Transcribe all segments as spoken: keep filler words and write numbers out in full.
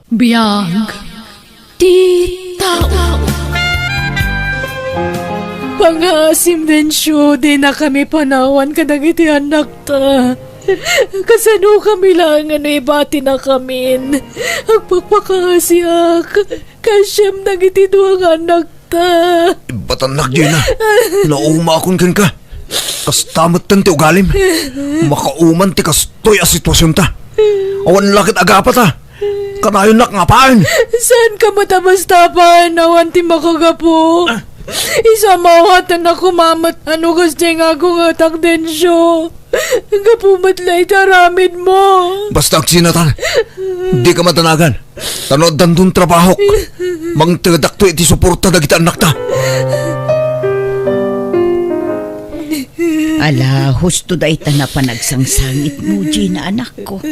Biag ti tao. Pangaasim, Dencio, dinakami panawan kadagiti annakta. Kasanokami laeng no ibatinakamin? Agpakpakaasiak. Kasdiay dagiti dua nga annakta. Ibatannak, Gina. Naumakon kenka. Kasta metten ti ugalim. Makauman ti kastoy a sitwasionta. Awan la ket agapata. Kanayonnak nga apaen. Saanka met a basta apaen awan ti makagapu? Isu a maawatan a kumamet no kasdiay nga agungetak, Dencio. Gapu met la iti aramidmo. Basta agsinatan. Dika madanagan. Ta no addanton trabahok, mangtedakto iti suporta dagiti annakta. Ala, husto dayta napan agsangsangitmo, Gina, anakko.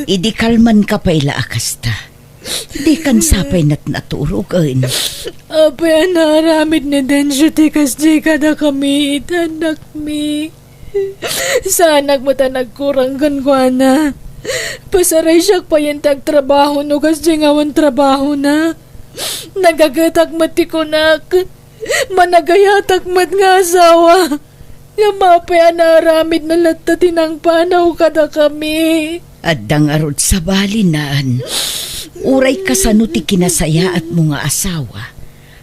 Idi kalmanka pay la a kasta. Dikan sapay natnaturogen. Apay a naaramid ni Dencio ti kasdi kadakami, annakmi? Saanak met a nagkurang kenkuana. Pasaraysiak payen ti agtrabaho no kasdi nga awan trabahona. Nagagetak met ti kunak. Managayatak met nga asawa. Ngem apay a naaramidna latta ti nangpanaw kadakami? Adda ngarud sabalinan. Uray kasano ti kinasayaatmo nga asawa,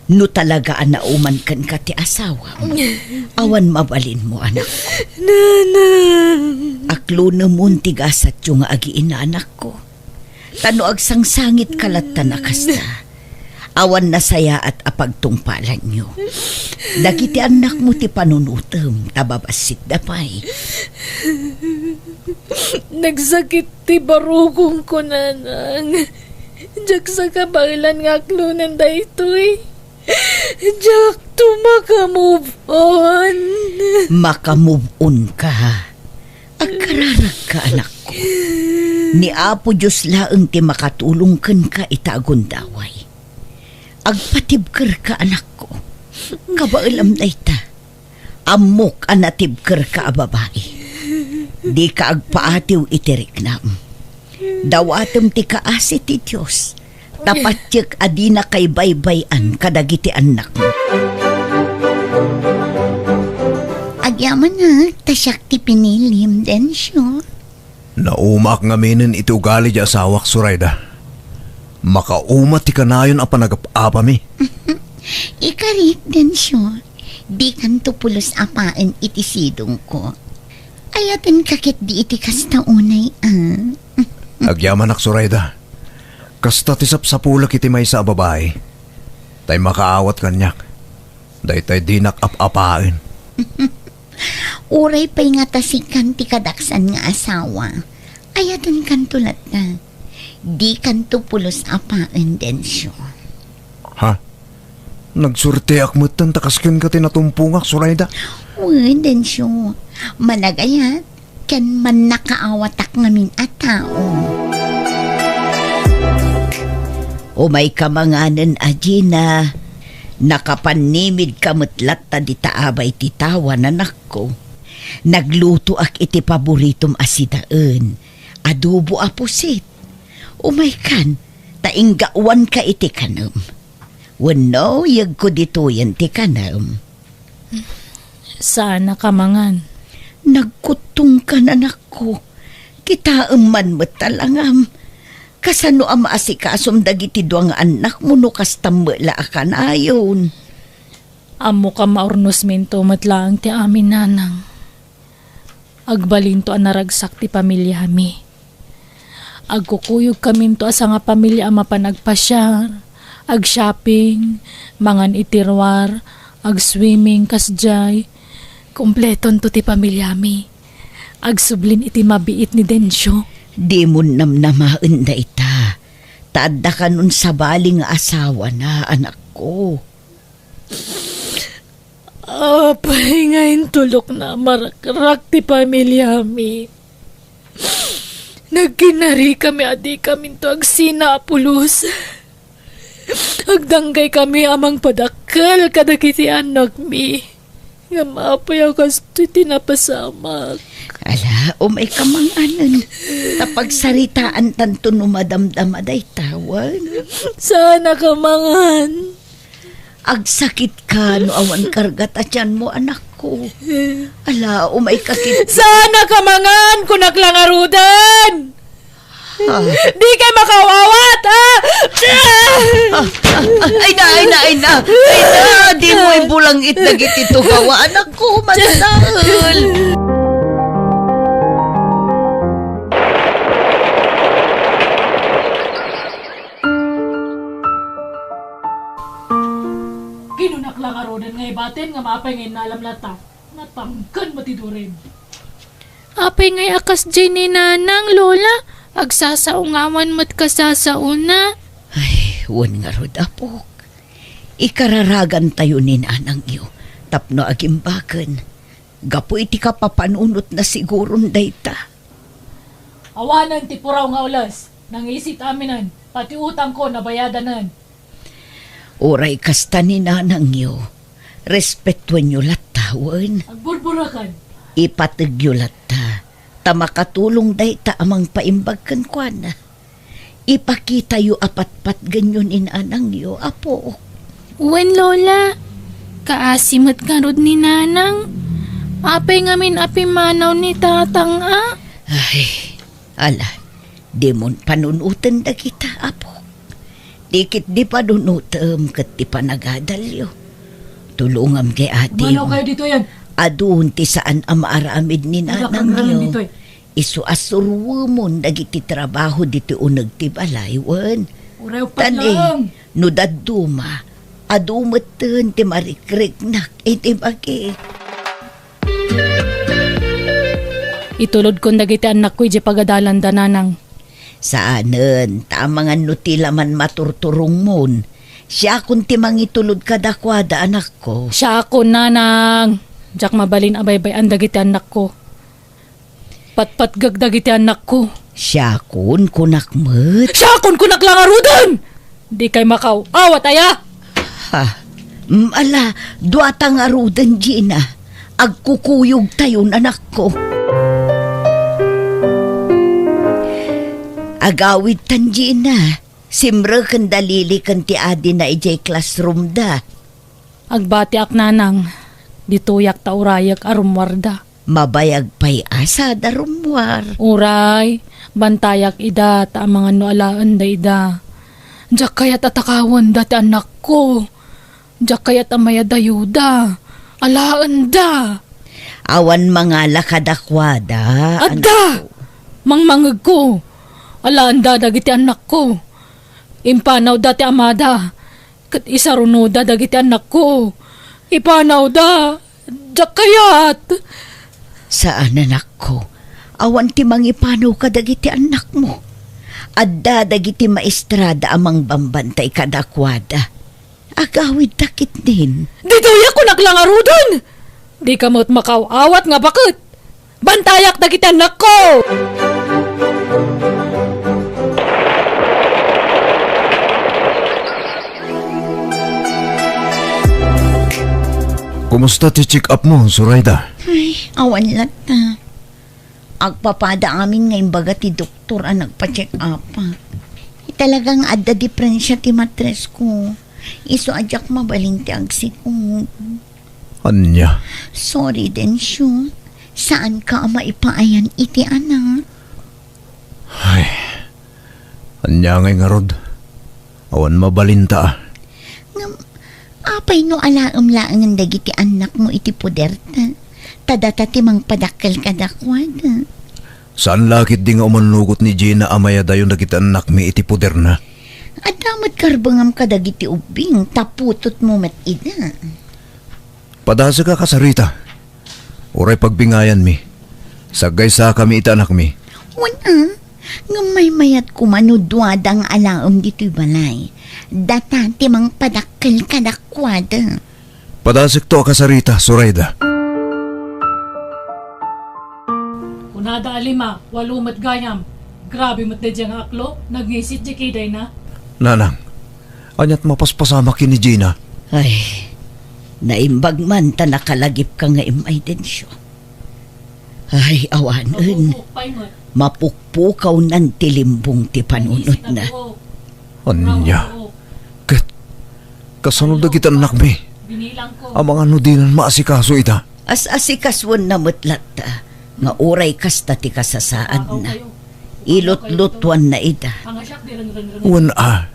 no talaga a nauman kenka ti asawam, awan mabalinmo, anakko. Nanang! Aklonemon ti gasatyo nga agiina, anakko. Ta no agsangsangitka latta a kasta, awan nasayaat a pagtungpalanyo. Dagiti annakmo ti panunotem, ta babassitda pay. Nagsakit ti barukongko, nanang. Diak sa kabaelan nga aklonen daytoy. Diakto maka-move on. Maka-move on ka. Agkararagka, anakko. Ni Apo Dios laeng ti makatulong kenka ita a gundaway. Agpatibkerka, anakko. Kabaelam dayta. Ammok a natibkerka a babai. Dika agpaatiw iti riknam. Dawatem ti kaasi ti Dios. Ta patiek a dinaka ibaybay-an kadagiti annakmo. Agyamanak, ta siak ti pinilim, Dencio. Naumaak ngaminen iti ugali ti asawak, Sorayda. Makauma ti kanayon a panagap-apami. Ikarik, Dencio. Dikanto pulos apaen iti sidongko. Ayatenka ketdi iti kasta unay, a. Agyamanak, Sorayda. Kasta ti sapsapulek iti maysa a babai. Tay makaawat kaniak. Daytay dinak ap-apaen. Uray pay nga ta sikan ti kadaksan nga asawa, ayatenkanto latta. Dikanto pulos apaen, Dencio. Ha? Nagsuerteak metten ta kas kenka ti natumpongak, Sorayda. Wen, Dencio. Managayat ken mannakaawatak ngamin a tao. Umayka manganen, a Gina. Nakapannimidka met latta dita abay ti tawa, anakko. Naglutoak iti paboritom a sidaen, adobo a pusit. Umaykan, ta inggawanka iti kanem. Wenno, yegko ditoyen ti kanem. Saannak a mangan. Nagkuttongkan, anakko. Kitaem man met ta langam. Kasano a maasikasom dagiti dua nga annakmo no kastam met la a kanayon? Ammok a maurnosminto met laeng ti amin, nanang. Agbalinto a naragsak ti pamiliami. Agkukuyogkaminto a sangapamilia a mapan agpasiar, agshopping, mangan iti ruar, agswimming, kasdiay. Kompletonto ti pamiliami. Agsublin iti mabiit ni Dencio. Dimon namnamaen dayta. Ta adda kanon sabali nga asawana, anakko. Apay nga intulokna a marakrak ti pamiliami? Nagkinarikami a dikaminto agsina a pulos. Agdanggaykami a mangpadakkel kadagiti annakmi. Ngem apay a kastoy ti napasamak? Ala, umayka manganen. Ta pagsaritaantanto no madamdama dayta, wen. Saan a kamangan. Agsakitka no awan karga ta tianmo, anakko. Ala, umayka ket. Saan a kamangan, kunak la ngaruden! Ah. Dikay makaawat, ah! Ah, ah, ah, ay na, ay na, ay na. Ay na, dimo ibulang-it dagiti tugawa, anakko, madadael. Kinunak la ngaruden nga ibatin nga maapay nga innalam latta. Natangken met ti durim. Apay ngay a kasdiay ni Nanang, Lola? Agsasaungawan met kasasaona. Ay, wen ngarud, apok. Ikararagantayo ni Nanangyo tapno agimbaken. Gapu iti kapapanunotna siguron dayta. Awanen ti puraw nga ules. Nangisit aminen, pati utangko nabayadanen. Uray kasta ni Nanangyo, respetuenyo latta, wen. Agburburakan. Ipategyo latta, ta makatulong dayta a mangpaimbag kenkuana. Ipakitayo a patpatgenyo ni Nanangyo, apo. Wen, Lola. Kaasi met ngarud ni Nanang. Apay ngamin a pimmanaw ni Tatang, a? Ay, ala, dimon panunoten dagita, apo. Ti ket di panunotem ket ti panagadalyo. Tulongam ngay, atim. Mano kayo ditoy, yan? Adun ti saan a maaramid ni Nanangyo. Ditoy. Isu a suruemon dagiti trabaho ditoy uneg ti balay, wen. Uray uppat laeng. Tan, eh, no dadduma, adu metten ti marikriknak iti bagi. Itulodkon dagiti annakko idiay pagadalanda, Nanang. Saanen, ta amangan no ti laman maturturongmon. Siakon ti mangitulod kadakuada, anakko. Siakon, Nanang. Diak mabalin a baybay-an dagiti annakko. Patpatgek dagiti annakko. Siakon, kunak met. Siakon, kunak la ngaruden! Dikay makaaw-awat aya? Ha? Mm, ala, duata ngaruden, Gina. Agkukuyogtayon, anakko. Agawidtan, Gina. Simreken da Lily ken ti adina idiay classroom da. Agbatiak, Nanang. Ditoyak ta urayek a rummuarda. Mabayag pay a sada rummuar. Uray, bantayak ida ta amangan no alaenda ida. Diak kayat a takawenda ti annakko. Diak kayat a mayadayoda. Alaenda. Awan mangala kadakuada, anakko. Adda! Mangmangegko. Alaenda dagiti annakko. Impanawda ti amada. Ket isarunoda dagiti annakko. Ipanawda, diak kayat. Saan, anakko. Awan ti mangipanaw kadagiti annakmo. Adda dagiti maestrada a mangbambantay kadakuada. Agawidda ketdin. Ditoyak, kunak la ngaruden! Dika met makaaw-awat nga baket. Bantayak dagiti annakko! Kumusta ti check-up mo, Zoraida? Ay, awan latta. Agpapada amin nga imbaga ti doktor a nagpa-check-up. Talagang adda diferensia ti matres ko. Isu a diak mabalin ti agsikog. Ania? Sorry, Densyo. Saanka a maipaayan iti anak. Ay, ania ngay ngarud? Awan mabalinta, a. Ngem, apay no alaem laengen dagiti annakmo iti poderta? Ta data ti mangpadakkel kadakuada. Saan la ketdi nga umannugot ni Gina a mayadayon dagiti annakmi iti poderna? Adda met karbengam kadagiti ubbing, ta putotmo met ida. Padasek a kasarita. Uray pagbingayanmi. Saggaysakami iti anakmi. Wen a, ngem maymayat koma no duada nga alaem ditoy balay. Data ti mangpadakkel kadakuada. Padasekto a kasarita, Zoraida. Kunada a lima, walo met gayam. Grabe met daydiay nga aklo, nagngisit diay kidayna. Nanang, aniat mapaspasamak ken ni Gina? Ay, Naimbag man ta nakalagipka nga immay, Dencio. Ay, awanen. Mapukpukawnan ti limbong ti panunotna. Ania? Ket kasano dagiti annakmi? Amangan no dinan maasikaso ita? As-asikasuenna met latta nga uray kasta ti kasasaadna. Ilutlutuanna ida. Wen a,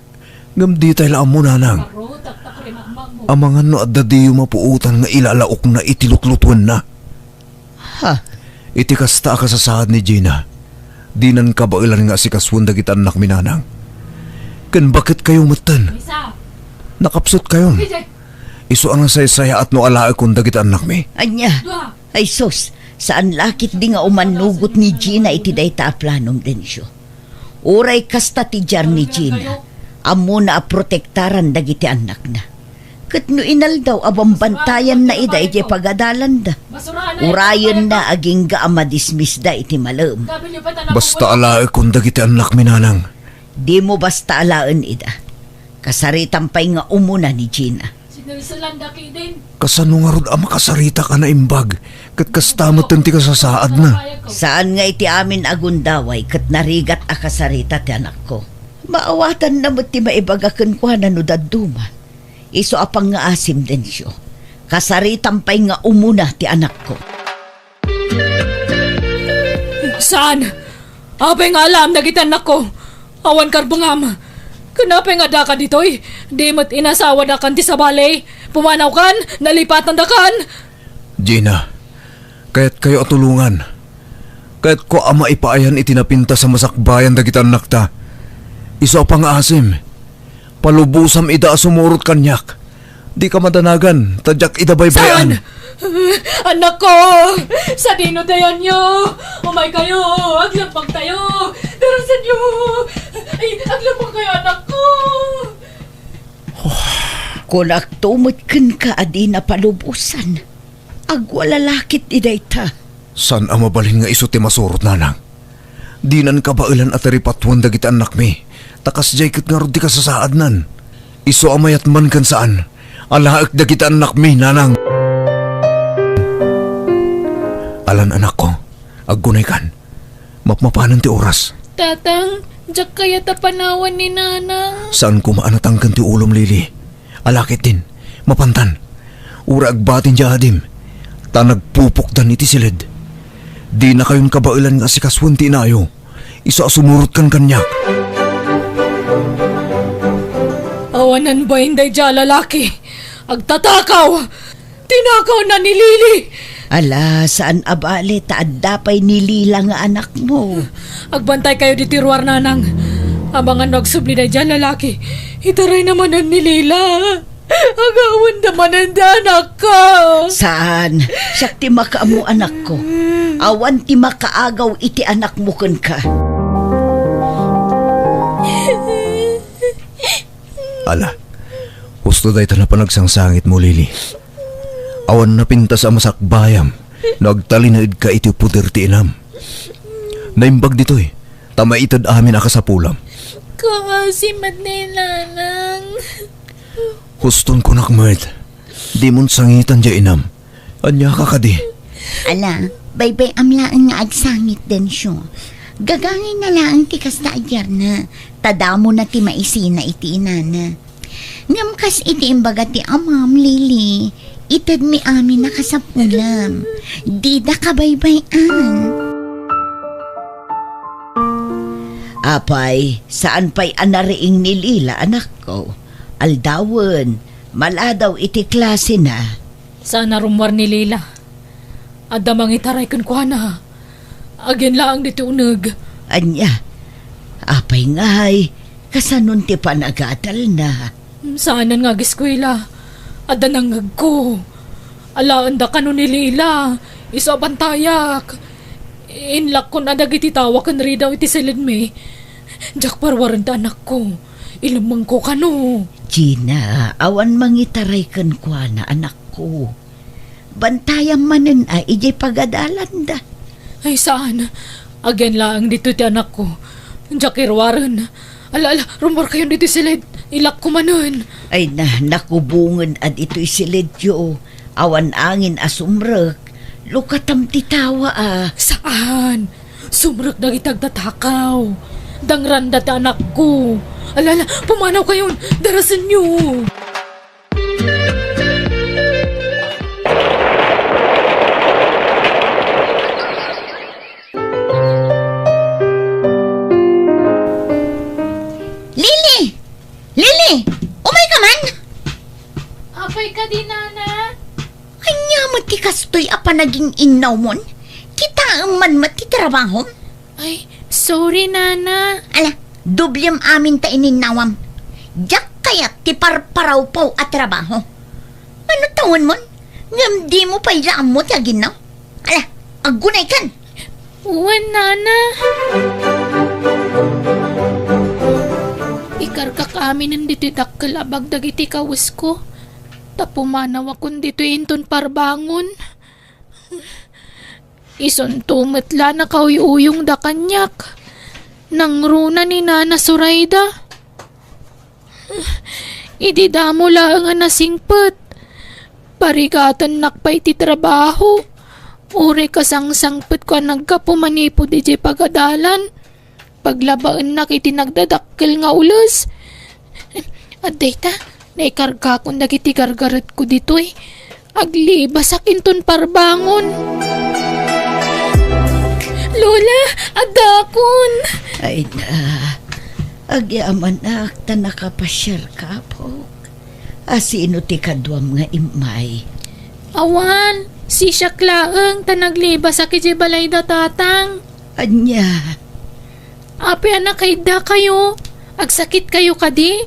ngem ditay la ammo, nanang. Amangan no adda diyo mapuotan nga ilalaokna iti lutlutuenna. Ha? Iti kasta a kasasaad ni Gina, dinan kabaelan nga asikasuen dagiti annakmi, nanang. Ken baketkayo metten? Nakapsutkayon. Isu a nasaysayaat no alaekon dagiti annakmi. Ania? Ay sus, saan la ketdi nga umanugot ni Gina iti dayta a planom, Dencio. Uray kasta ti diar ni Gina, ammona a protektaran dagiti annakna. Ket no inaldaw a bambantayanna ida idiay pagadalanda, urayenna agingga a madismisda iti malem. Basta alaekon dagiti annakmi, nanang. Dimo basta alaen ida. Kasaritam pay nga umuna ni Gina. Sinulsulan da kidin. Kasano ngarud a makasaritak a naimbag, ket kasta metten ti kasasaadna? Saan nga iti amin a gundaway ket narigat a kasarita ti anakko. Maawatanna met ti maibaga kenkuana no dadduma. Isu a pangngaasim, Dencio. Kasaritam pay nga umuna ti anakko. Saan? Apay nga alaem dagiti annakko? Awan karbengam. Ken apay nga addaka ditoy? Di met inasawadakan ti sabali? Pumanawkan? Nalipatandakan? Gina, kayatkayo a tulongan. Kayatko a maipaayan iti napintas a masakbayan dagiti annakta. Isu a pangngaasim. Palubosam ida a sumurot kaniak. Dika madanagan, ta diak ida baybay-an. Saan? Annakko! Sadino dayanyo? Umaykayo! Aglabangtayo! Darasenyo! Ay, aglabangkayo, annakko! Kunakto met kenka a dina palubosan. Agwala la ketdi dayta. Saan a mabalin nga isu ti masurot, nanang. Dinan kabaelan a taripatuen dagiti annakmi, ta kasdiay ket ngarud ti kasasaadnan. Isu a mayat man ken saan, alaek dagiti annakmi, nanang. Alan, anakko, aggunaykan. Mapmapanen ti oras. Tatang, diak kayat a panawan ni Nanang. Saan koma a natangken ti ulom, Lily. Ala ketdin, mapantan. Uray agbatin ti adim, ta nagpupokdan iti siled. Dinakayon kabaelan nga asikasuen ti inayo. Isu a sumurot kan kaniak. Awanan bain daydiay a lalaki. Agtatakaw! Tinakawna ni Lily! Ala, saan a bale ta adda pay ni Lila nga anakmo. Agbantaykayo ditoy ruar, Nanang. Amangan no agsubli daydiay a lalaki, itarayna manen ni Lila. Agawenda manen ti anakko. Saan? Siak ti makaammo, anakko. Awan ti makaagaw iti anakmo kenka. Ala, husto dayta a panagsangsangitmo, Lily. Awan napintas a masakbayam no agtalinaedka iti poder ti inam. Naimbag ditoy, ta maited amin a kasapulam. Kaasi met ni Nanang. Huston kunak met, dimon sangitan diay inam. Ania ka kadi? Ala, baybay-am laeng nga agsangit, Dencio. Gagangayna laeng ti kasta a diarna, ta damona ti maisina iti inana. Ngem kas iti imbaga ti amam, Lily, itedmi amin a kasapulam. Dida kabaybay-an. Apay, saan pay a nariing ni Lila, anakko? Aldawen, maladaw iti klasena. Saan a rummuar ni Lila. Adda mangitaray kenkuana. Agen laeng ditoy uneg. Ania? Apay ngay, kasanon ti panagadalna? Saanen nga ageskuela. Adda nangngegko. Alaenda kano ni Lila. Isu a bantayak. Inlakkon a dagiti tawa ken ridaw iti siledmi. Diak parwaren ti anakko. Ilemmengko kano. Gina, awan mangitaray kenkuana, anakko. Bantayam manen a idiay pagadalanda. Ay, saan. Agen laeng ditoy ti anakko. Diak iruaren. Ala, ala, rummuarkayon ditoy siled. Ilakko manen. Ay na, nakubongen a ditoy silidyo. Awan angin a sumrek. Lukatam ti tawa a. Saan? Sumrek dagiti agtatakaw. Dangranda ti anakko. Ala, ala, pumanaw kayon. Darasenyo. Lily! Lily! Umay ka man? Apay kadi, Nana? Ania met ti kastoy a panaging-innawmon? Kitaem man met ti trabahom? Ay, sorry, Nana. Ala, doblem amin ta ininnawam. Diak kayat ti parparawpaw a trabaho. Mano tawenmon? Ngem dimo pay la ammo ti aginnaw? Ala, aggunaykan! Wen, Nana. Ikargak aminen ditoy dakkel a bag dagiti kawesko. Ta pumanawakon ditoy inton parbangon. Isunto met la nakauyuyongda kaniak. Nangruna ni Nana Zoraida. Idi damo laeng a nasingpet, parigatennak pay ti trabaho. Uray kasangsangpetko a naggapu manipud idiay pagadalan. Paglabaennak iti nagdadakkel nga ules. Adda ita, naikargakon dagiti gargaretko ditoy. Aglibasak inton parbangon. Lola, addakon! Ay na, agyamanak ta nakapasiarka, apok. A sino ti kaduam nga immay? Awan, sisiak laeng ta naglibasak idiay balay da tatang. Ania? Apay a nakaiddakayo? Agsakitkayo kadi?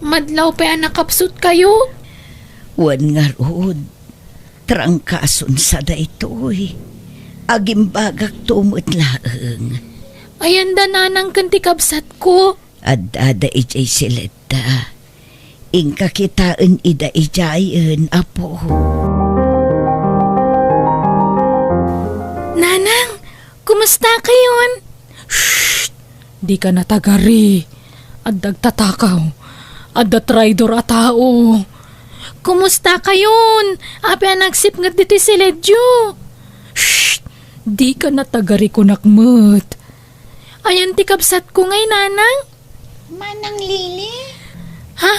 Madlaw pay a nakapsutkayo? Wen ngarud, trangkason sa daytoy. Agimbagakto met laeng. Ayanda nanang ken ti kabsatko. Addada idiay siledda. Inka kitaen ida idiayen, Apo. Nanang, kumusta kayon? Shh! Dika natagari. Adda agtatakaw. Adda traidor a tao. Kumusta kayon? Apay a nagsipnget ditoy siledyo? Shh! Dika natagari kunak met. Ayan ti kabsatko ngay, Nanang? Manang Lili? Ha?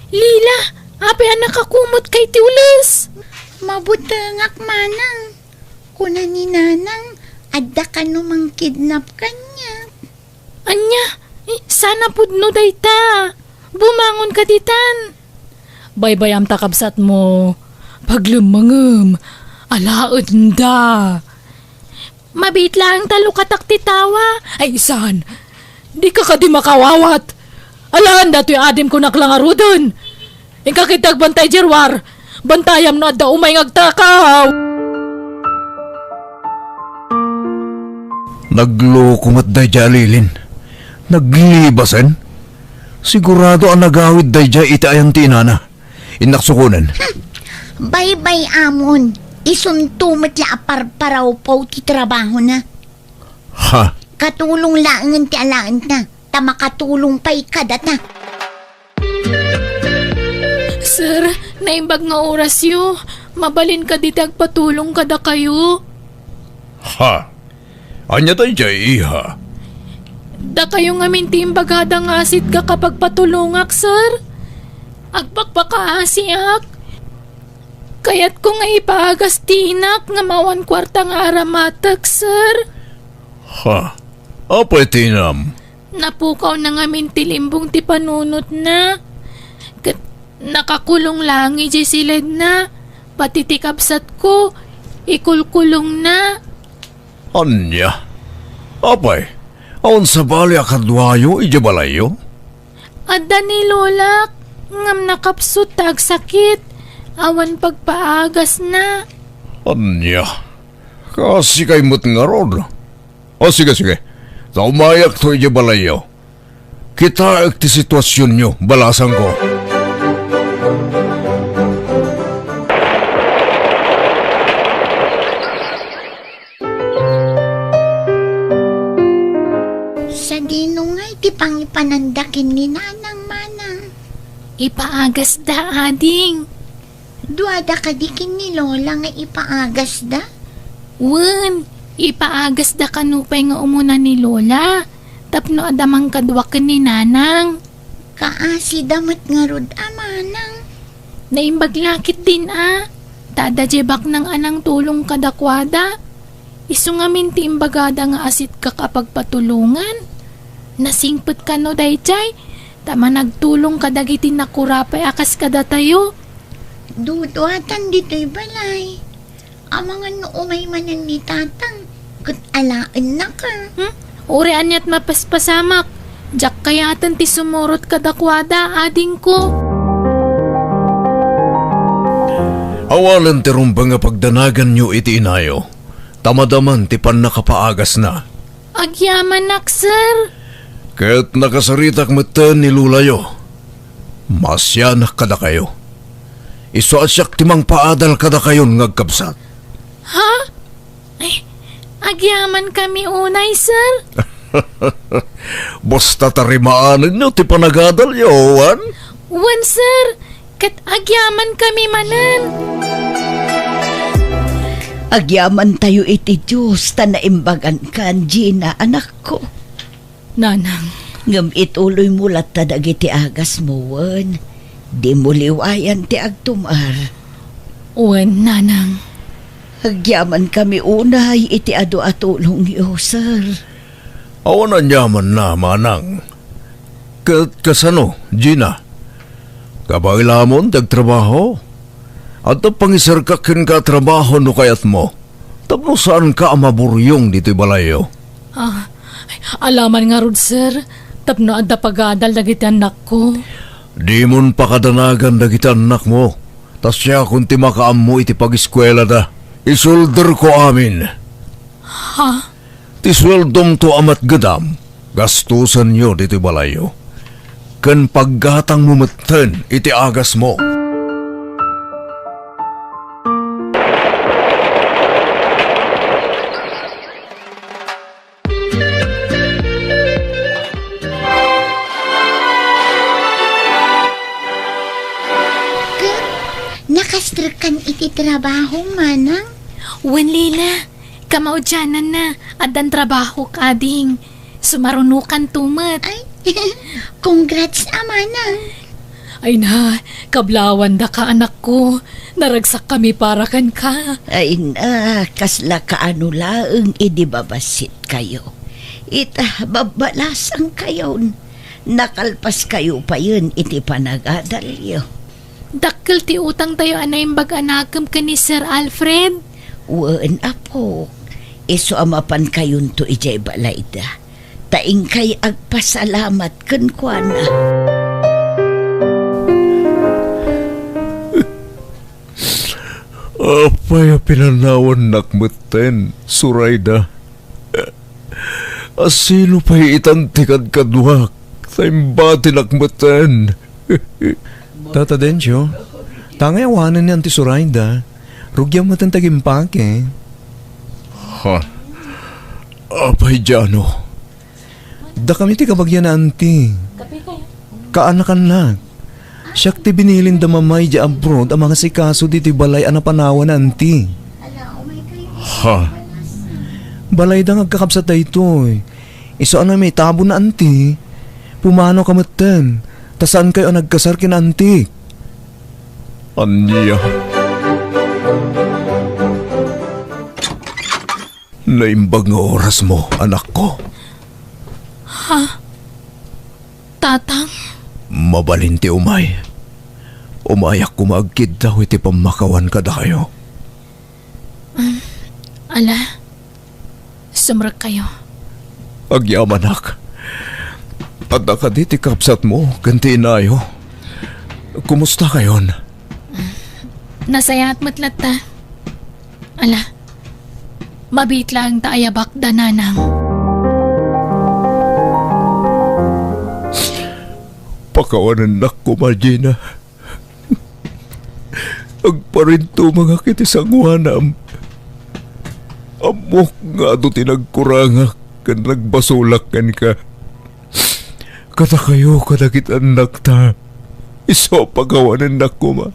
Lila, apay a nakakumot kay ti ules? Mabutengak, Manang. Kuna ni Nanang, adda kano mangkidnap kaniak. Ania? Eh, sana pudno dayta. Bumangon ka ditan. Baybayam ta kabsatmo. Paglemmengem. Alaenda. Mabiit laeng ta lukatak ti tawa. Ay, saan? Dika kadi makawawat. Alaen datoy adim kunak la ngaruden. Inka kadi agbantay, Jerwar. Bantayam no adda umay nga agtakaw. Nagloko met daydiay a Lilin. Naglibasen. Sigurado a nagawid daydiay iti ayan ti inana. Innak sukonen. Hmm. Baybay-amon, isunto met la a parparawpaw ti trabahona. Ha? Katulong laengen ti alaenta, ta makatulong pay kadata. Sir, naimbag nga orasyo. Mabalin kadi ti agpatulong kadakayo? Ha? Ania daydiay, iha? Dakayo ngamin ti imbagada nga sika a kapagpatulongak, sir. Agpakpakaasiak. Kayatko nga ipaagas ti inak ngem awan kuarta nga aramatek, sir. Ha? Apay ti inam? Napukawna ngamin ti limbong ti panunotna. Ket nakakulong laeng idiay siledna. Pati ti kabsatko, ikulkulongna. Ania? Apay, awan sabali a kaduayo idiay balayyo? Adda ni lolak, ngem nakapsut ta agsakit. Awan pagpaagasna. Ania? Kaasi kay met ngarud. O, sige, sige. Ta umayakto idiay balayyo. Kitaek ti situasionyo, balasangko. Sadino ngay ti pangipananda ken ni Nanang, Manang? Ipaagasda, ading. Duada kadi ken ni Lola nga ipaagasda? Wen, ipaagasda kano pay nga umuna ni Lola, tapno adda mangkadua ken ni Nanang. Kaasida met ngarud a manang. Naimbag la ketdin a, ta adda diay baknang a nangtulong kadakuada. Isu ngamin ti imbagada nga asitkak a pagpatulongan. Nasingpet kano daydiay, ta managtulong kadagiti nakurapay a kas kadatayo. Duduatan ditoy balay. Amangan no umay manen ni Tatang, ket alaennaka. Hmm? Uray aniat mapaspasamak, diak kayaten ti sumurot kadakuada, adingko. Awalen ti rumbeng a pagdanaganyo iti inayo, ta madaman ti pannakapaagasna. Agyamanak, sir. Ket nakasaritak metten ni lolayo. Maasianak kadakayo. Isu a siak ti mangpaadal kadakayon nga agkabsat. Ha? Ay, agyamankami unay, sir. Basta tarimaanenyo ti panagadalyo, wen? Wen, sir. Ket agyamankami manen. Agyamantayo iti Dios ta naimbagankan, Gina, anakko. Nanang. Ngem ituloymo latta dagiti agasmo, wen. Dimo liwayan ti agtumar. Wen, Nanang. Agyamankami unay iti adu a tulongyo, sir. Awan aniamanna, manang. Ket kasano, Gina? Kabaelamon ti agtrabaho? Adda pangiserkak kenka a trabaho no kayatmo, tapno saanka a maburyong ditoy balayyo. Ah, alaman ngarud, sir, tapno adda pagadal dagiti annakko. Dimon pakadanagan dagiti annakmo, ta siakon ti makaammo iti pagiskuelada. Isulderko amin. Ha? Ti sueldomto a matgedam, gastusenyo ditoy balayyo, ken paggatangmo metten iti agasmo. Ket nakastrekkan iti trabaho, manang? Wen, Lila. Kamaudiananna, addan trabahok, ading. Sumarunokanto met. Ay, congrats a manang. Ay na, kablawandaka, anakko. Naragsakkami para kenka. Ay na, kasla kaano laeng idi babassit kayo. Ita, babbalasang kayon. Nakalpas kayo payen iti panagadalyo. Dakkel ti utangtayo a naimbag a nakem ken ni Sir Alfred. Wen, apo, isu a mapan kayonto idiay balayda, ta inkay agpasalamat kenkuana. Apay a pinanawannak metten, Surayda? A sino pay itan ti kadkaduak, ta imbatinak metten? Tata Dencio, tangay awanen ni Auntie Sorayda. Rugiam metten ti agimpake. Ha? Apay diay no? Dakami ti kabagian, Auntie. Kaanakannak. Siak ti binilinda Mama idiay abroad a mangasikaso ditoy balay a napanawan ni Auntie. Ha? Balayda nga agkakabsat daytoy. Isu a naitabuan ni Auntie, pumanawka metten, ta saankayo a nagkasar ken Auntie. Ania? Naimbag nga orasmo, anakko. Ha? Tatang? Mabalin ti umay. Umayak koma agkiddaw iti pammakawan kadakayo. Um, ala, sumrekkayo. Agyamanak. Adda kadi ti kabsatmo ken ti inayo? Kumustakayon? Nasayaat met latta. Ala, mabiit laeng ta ayabakda, nanang. Pakawanennak koma, Gina. Agparintumengak iti sangoanam. Ammok nga adu ti nagkurangak ken nagbasolak kenka. Kadakayo, kadagiti annakta. Isu a pakawanennak koma.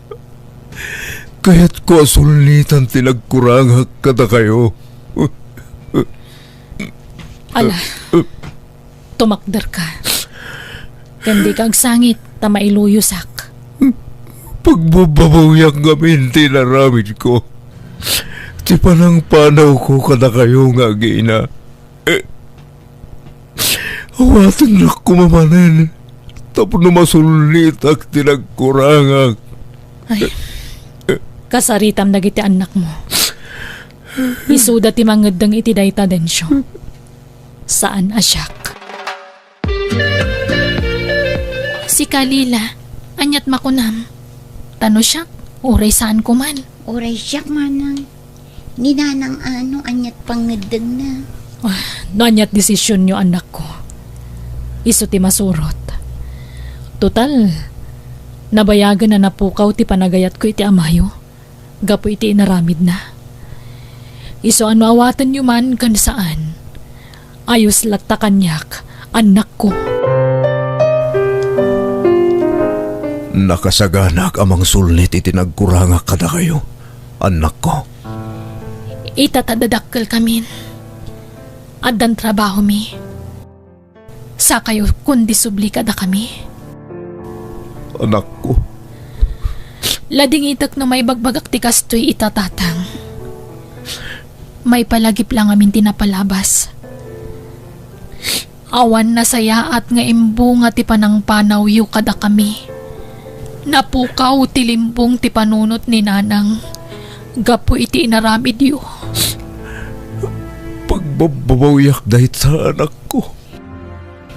Kayatko a sulnitan ti nagkurangak kadakayo. Ala, tumakderka. Ken dika agsangit ta mailuyosak. Pagbababawiak ngamin ti inaramidko. Ti panangpanawko kadakayo nga agina. Awatennak koma manen tapno masulnitak ti nagkurangak. Ay, kasaritam dagiti annakmo. Isuda ti mangeddeng iti dayta, Dencio. Saan a siak. Sika, Lila, aniat makunam? Ta no siak, uray saanko man. Uray siak, manang. Ni nanang, ano, aniat pangeddengna? Ah, no aniat desisionyo, annakko, isu ti masurot. Total, nabayagen a napukaw ti panagayatko iti amayo gapu iti inaramidna. Isu a no awatenyo man ken saan, ayos latta kaniak, annakko. Nakasaganak a mangsulnit iti nagkurangak kadakayo, annakko. Ita ta dadakkelkamin. Addan trabahomi. Sakayo, kundi subli kadakami. Anakko. Ladingitek no maibagbagak ti kastoy ita, tatang. Maipalagip la ngamin ti napalabas. Awan nasayaat nga imbunga ti panangpanawyo kadakami. Napukaw ti limbong ti panunot ni nanang gapu iti inaramidyo. Pagbabbabawiak dayta, anakko.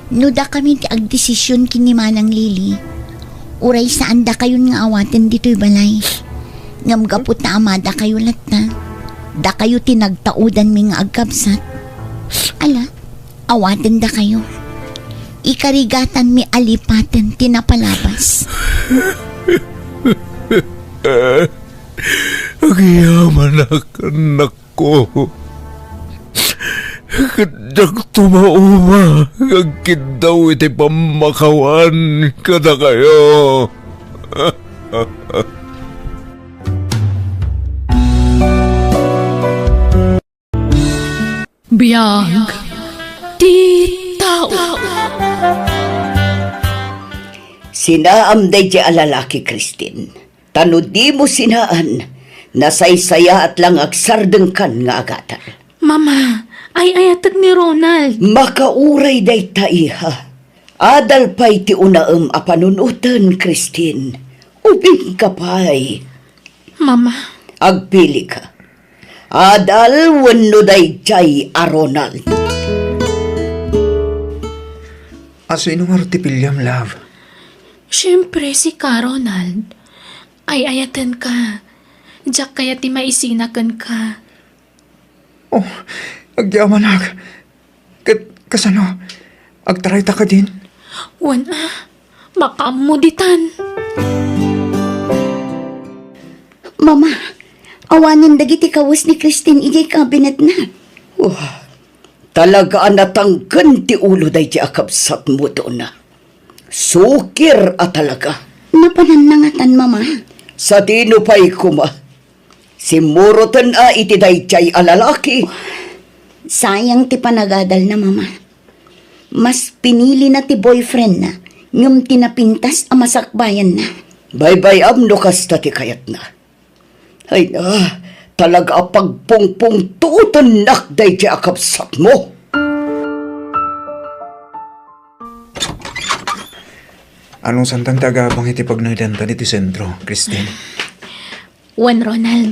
No dakami ti agdesision ken ni Manang Lily, uray saan dakayon nga awaten ditoy balay. Ngem gapu ta amadakayo latta, dakayo ti nagtaudanmi nga agkabsat. Ala, awaten dakayo. Ikarigatanmi a lipaten ti napalabas. Agyamanak, annak ko. Ket diak tumauma nga agkiddaw iti pammakawan kadakayo. Biag ti tao. Sinaam daydi a lalaki, Christine. Ta no dimo sinaan, nasaysayaat la nga agsardengkan nga agadal. Mama, ay-ayatek ni Ronald. Makauray dayta, iha. Adal pay ti unaem a panunoten, Christine. Ubingka pay. Mama. Agpilika. Adal wenno daydiay a Ronald? A sino ngarud ti piliam, love? Siempre, sika, Ronald. Ay-ayatenka. Diak kayat ti maisina kenka. Oh, agyamanak. Ket kasano? Agtarayta kadin? Wen a, makaammo ditan. Mama, awanen dagiti kawes ni Christine idiay kabinetna. Wah, talaga a natangken ti ulo daydi a kabsatmo, Dona. Sukir a talaga. Napananna ngatan, Mama. Sadino pay koma? Simmuroten a iti daydiay a lalaki. Sayang ti panagadalna, Mama. Mas pinilina ti boyfriendna ngem ti napintas a masakbayanna. Baybay-am no kasta ti kayatna. Ay na, talaga a pagpungpungtuotennak daydiay a kabsatmo. Anusantan ti agabang iti pagnaydantan iti sentro, Christine? Wen, Ronald,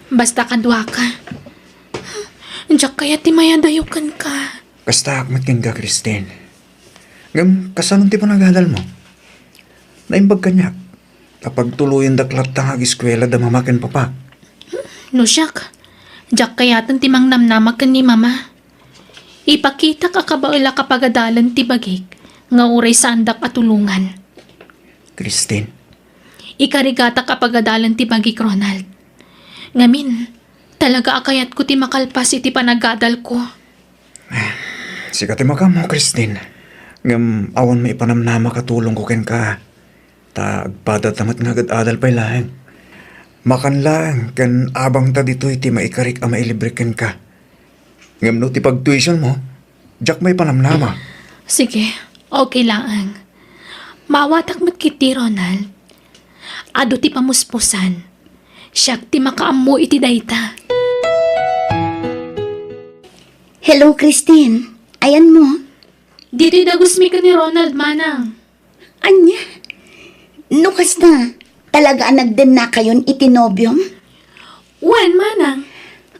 basta kaduaka. Diak kayat ti mayadayo kenka. Kastaak met kenka, Christine. Ngem kasano ti panagadalmo? Naimbag kaniak a pagtuloyendak latta nga ageskuela da mama ken papa. No siak, diak kayaten ti mangnamnama ken ni mama. Ipakitak a kabaelak a pagadalen ti bagik nga uray saandak a tulongan. Christine. Ikarigatak a pagadalen ti bagik, Ronald. Ngamin, talaga a kayatko ti makalpas iti panagadalko. Sika ti makaammo, Christine. Ngem awan maipanamnamak a tulongko kenka. Ta agpadata met nga agad-adal pay laeng. Makan laeng ken abangta ditoy ti maikarik a mailibre kenka. Ngem no ti pagtuitionmo, diak maipanamnama. Sige, okay laeng. Maawatak met ketdi, Ronald. Adu ti pamuspusan. Siak ti makaammo iti dayta. Hello, Christine. Ayanmo? Ditoy dagusmi ken ni Ronald, manang. Ania? No kasta, talaga a nagdennakayon iti nobiom? Wen, manang.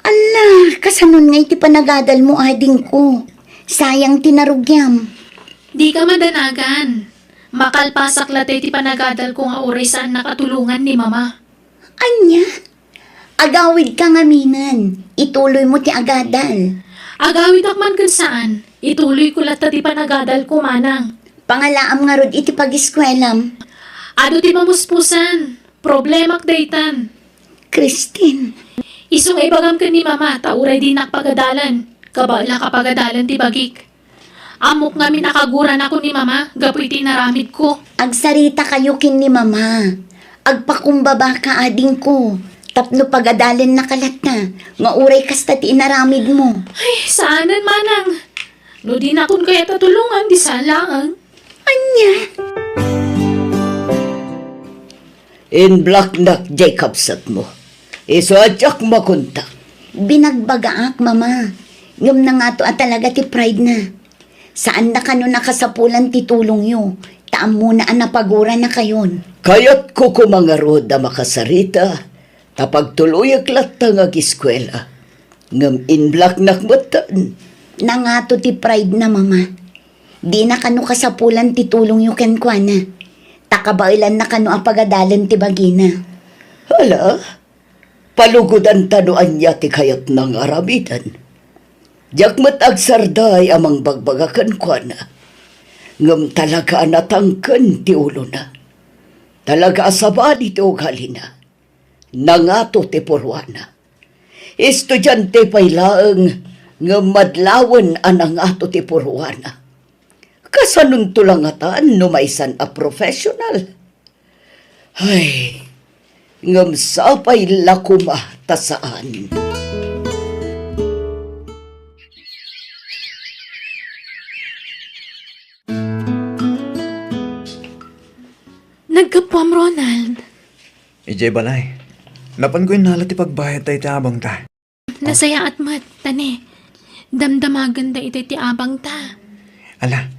Ala, kasanon ngay ti panagadalmo, adingko? Sayang ti narugiam. Dika madanagan. Makalpasak latay ti panagadalko nga uray saannak a tulongan ni mama. Ania? Agawidka ngaminen, ituloymo ti agadal. Agawidak man ken saan, ituloyko latta ti panagadalko, manang. Pangalaam ngarud iti pagiskuelam. Adu ti pamuspusan. Problemak daytan. Christine. Isu nga ibagam ken ni mama ta uray dinak pagadalen, kabaelak a pagadalen ti bagik. Ammok ngamin a kaguranako ni mama gapu iti inaramidko. Agsaritakayo ken ni mama. Agpakumbabaka, adingko, tapno pagadalennaka latta nga uray kasta ti inaramidmo. Ay, saanen, manang. No dinakon kayat a tulongan, di saan laeng. Ania? Inblaknak diay kabsatmo. Isu a diak magunta. Binagbagaak, mama. Ngem nangato a talaga ti pride na. Saanna kano nakasapulan ti tulongyo, ta ammona a napaguranakayon. Kayatko koma ngarud a makasarita, ta pagtuloyek latta nga agiskuela. Ngem inblaknak metten. Nangato ti pride na, mama. Dina kano kasapulan ti tulongyo kenkuana. Ta kabaelanna kano a pagadalen ti bagina. Hala, palugodanta no ania ti kayatna nga aramiden. Diak met agsarday a mangbagbaga kenkuana. Ngem talaga a natangken ti ulona. Talaga a sabali ti ugalina. Nangato ti purwana. Estudiante pay laeng ngem madlawen a nangato ti purwana. Kasanonto la ngatan no maysan a professional? Ay, ngem sapay la koma ta saan. Naggapuam, Ronald. Idiay balay. Napanko innala ti pagbayad ta iti abangta. Nasayaat met, ta ne, damdamagen dayta iti abangta. Ala,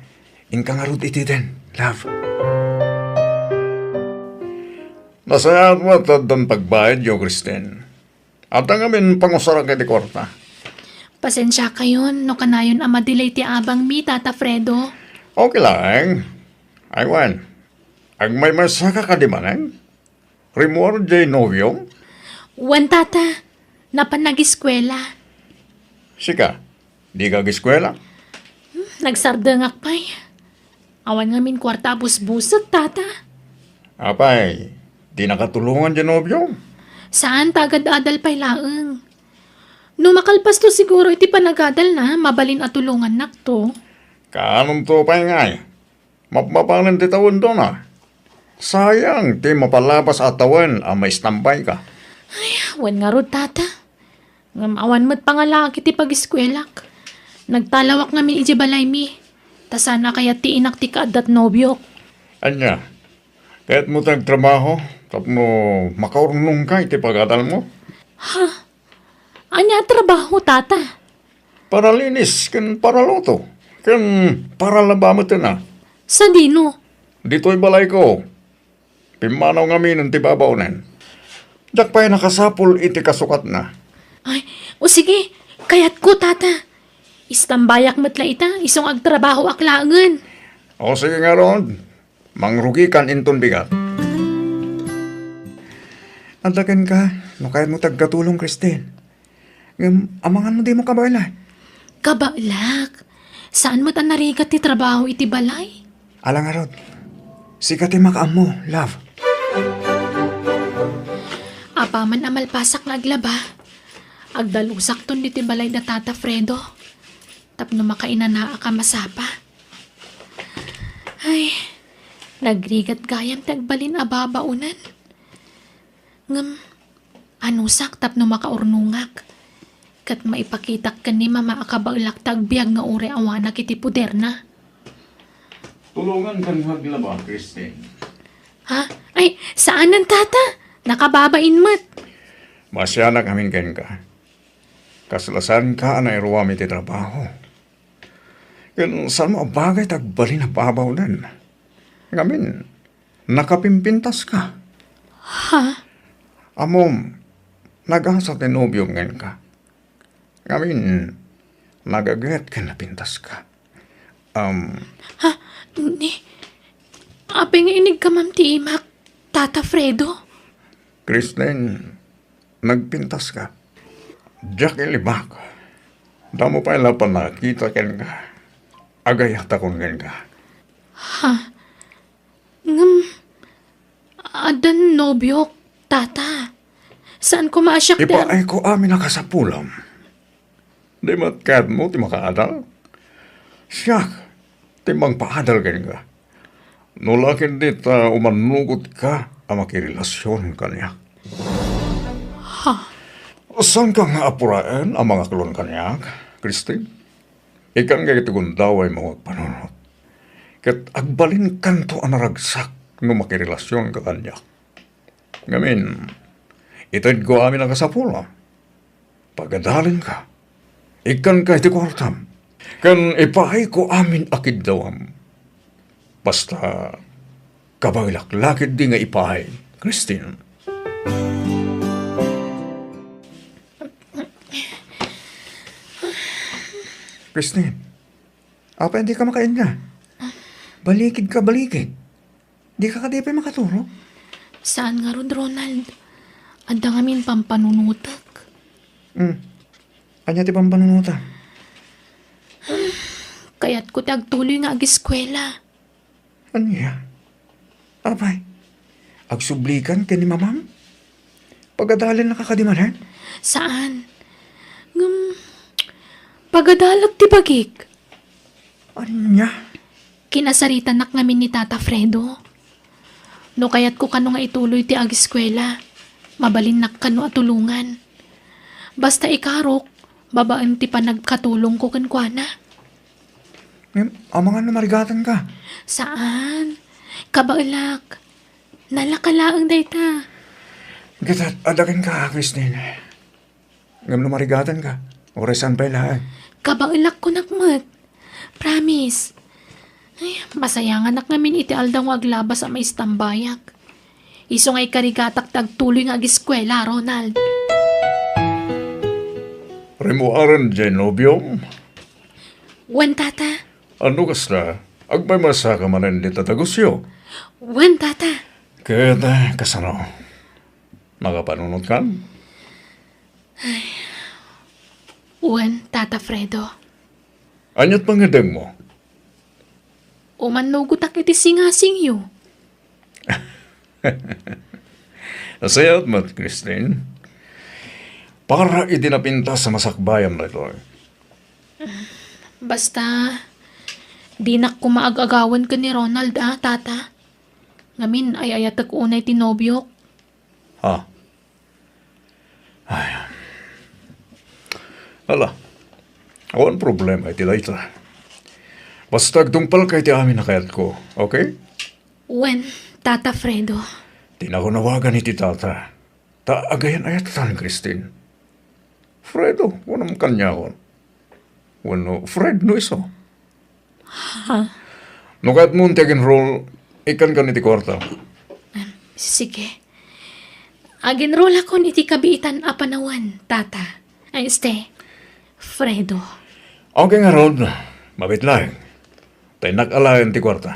inka ngarud iti den, love. Nasayaat met ta addan pagbayadyo, Christine. Adda ngamin pangusarak iti kuarta. Pasensiakayon no kanayon a madelay ti abangmi, Tata Fredo. Okay laeng. Ay, wen. Agmaymaysaka kadi manen? Rimmuar diay nobiom? Wen, Tata. Napan nagiskuela. Sika, dika agiskuela? Hmm, nagsardengak pay. Awan ngamin kuarta a busbusek, Tata. Apay, di nakatulongan diay nobiom? Saan ta agad-adal pay laeng. No makalpasto siguro iti panagadalna, mabalin a tulongannakto. Kaanonto pay ngay? Mapmapanen ti tawendona. Sayang ti mapalabas a tawen a maistambayka. Ay, wen ngarud, Tata. Ngem awan met pangalaak iti pagiskuelak. Nagtalawak ngamin idiay balaymi. Ta saan a kayat ti inak ti kaaddat nobiok. Ania, kayatmo ti agtrabaho tapno makaurnongka iti pagadalmo? Ha? Ania a trabaho, Tata? Paralinis ken paraluto ken paralaba met a. Sadino? Ditoy balayko. Pimmanaw ngaminen ti babaonen. Diak pay nakasapul iti kasukatna. Ay, o sige, kayatko, Tata. Istambayak met la ita, isu nga agtrabahoak laengen. O sige ngarud, mangrugikan inton bigat. Adda kenka, no kayatmo ti agkatulong, Christine. Ngem, amangan no dimo kabaela? Kabaelak. Saan met a narigat ti trabaho iti balay? Ala ngarud. Sika ti makaammo, love. Apaman a malpasak nga aglaba, agdalusakton ditoy balay da Tata Fredo tapno makainanaak a masapa. Ay, Nagrigat gayam ti agbalin a babaonan. Ngem, anusak tapno makaurnongak? Ket maipakitak ken ni Mama a kabaelak ta agbiag nga uray awanak iti poderna. Tulongankan nga aglaba, Christine. Ha? Ay, saanen, Tata. Nakababain met. Maasianak amin kenka. Kasla saanka a nairuam iti trabaho. Ken saanmo a bagay ti agbalin a babaonan. Ngamin, nakapimpintaska. Ha? Ammom, nagasa ti nobiom kenka. Ngamin, nagaget ken napintaska. Um, Ha? Ni? Apay nga inigkamam ti imak, Tata Fredo? Christine, nagpintaska. Diak ilibak. Damo pay la pannakita kenka. Agayatakon kenka. Ha? Ngem, addan nobiok, Tata. Saan koma a siak ti ar- Ipaayko amin a kasapulam. Di met kayatmo ti makaadal? Siak ti mangpaadal kenka. No la ket di ta umannugotka a makirelasion kaniak. Ha? Saanka nga apuraen a mangaklon kaniak, Christine? Ikkanka iti gundawaymo nga agpanunot. Ket agbalinkanto a naragsak no makirelasionka kaniak. Ngamin, itedko amin a kasapulam. Pagadalenka. Ikkanka iti kuartam. Ken ipaayko amin a kiddawam. Basta, kabaelak la ketdi nga ipaay, Christine. Christine, apay dika makainna? Balikidka, balikid. Dika kadi pay makaturog? Saan ngarud, Ronald. Adda ngamin pampanunotek. Hmm. Ania ti pampanunotem? Kayatko ti agtuloy nga ageskuela. Ania? Apay, agsublikan ken ni mamam? Pagadalennaka kadi manen? Saan. Ngem, pagadalek ti bagik. Ania? Kinasaritanak ngamin ni Tata Fredo. No kayatko kano nga ituloy ti ageskuela, mabalinnak kano a tulongan. Basta ikarok, babaen ti panagkatulongko kenkuana. Ngem, amangan no marigatanka? Saan. Kabaelak. Nalaka laeng dayta. Ket adda kenka, Christine. Ngem no marigatanka, uray saan pay laeng. Kabaelak kunak met. Promise. Ay, masayanganak ngamin iti aldaw nga aglabas a maistambayak. Isu nga ikarigatak ti agtuloy nga ageskuela, Ronald. Rimmuaren diay nobiom? Wen, Tata. Ano kasta? Agmaymaysaka manen dita dagusyo? Wen, Tata. Ket, eh, kasano? Makapanunotkan? Wen, Tata Fredo. Aniat pangngedengmo? Umannugotak iti singasingyo. Nasayaat met, Christine. Para iti napintas a masakbayam daytoy. Basta, dinak koma ag-agawen ken ni Ronald, a, Tata. Ngamin, ay-ayatek unay ti nobiok. Ha? Ay. Ala, awan problema iti dayta. Basta agtungpalka iti amin a kayatko, okay? Wen, Tata Fredo. Ti nakunawagan iti tata, ta agayan-ayatan, Christine. Fredo, kunam kaniakon. Wenno Fred no isu. Ha? No kayatmo ti ag-enroll, ikkankan iti kuarta. Em, sige. Ag-enrollakon iti kabiitan a panawen, Tata. Ay, este, Fredo. Okay ngarud, mabiit laeng. Ta innak alaen ti kuarta.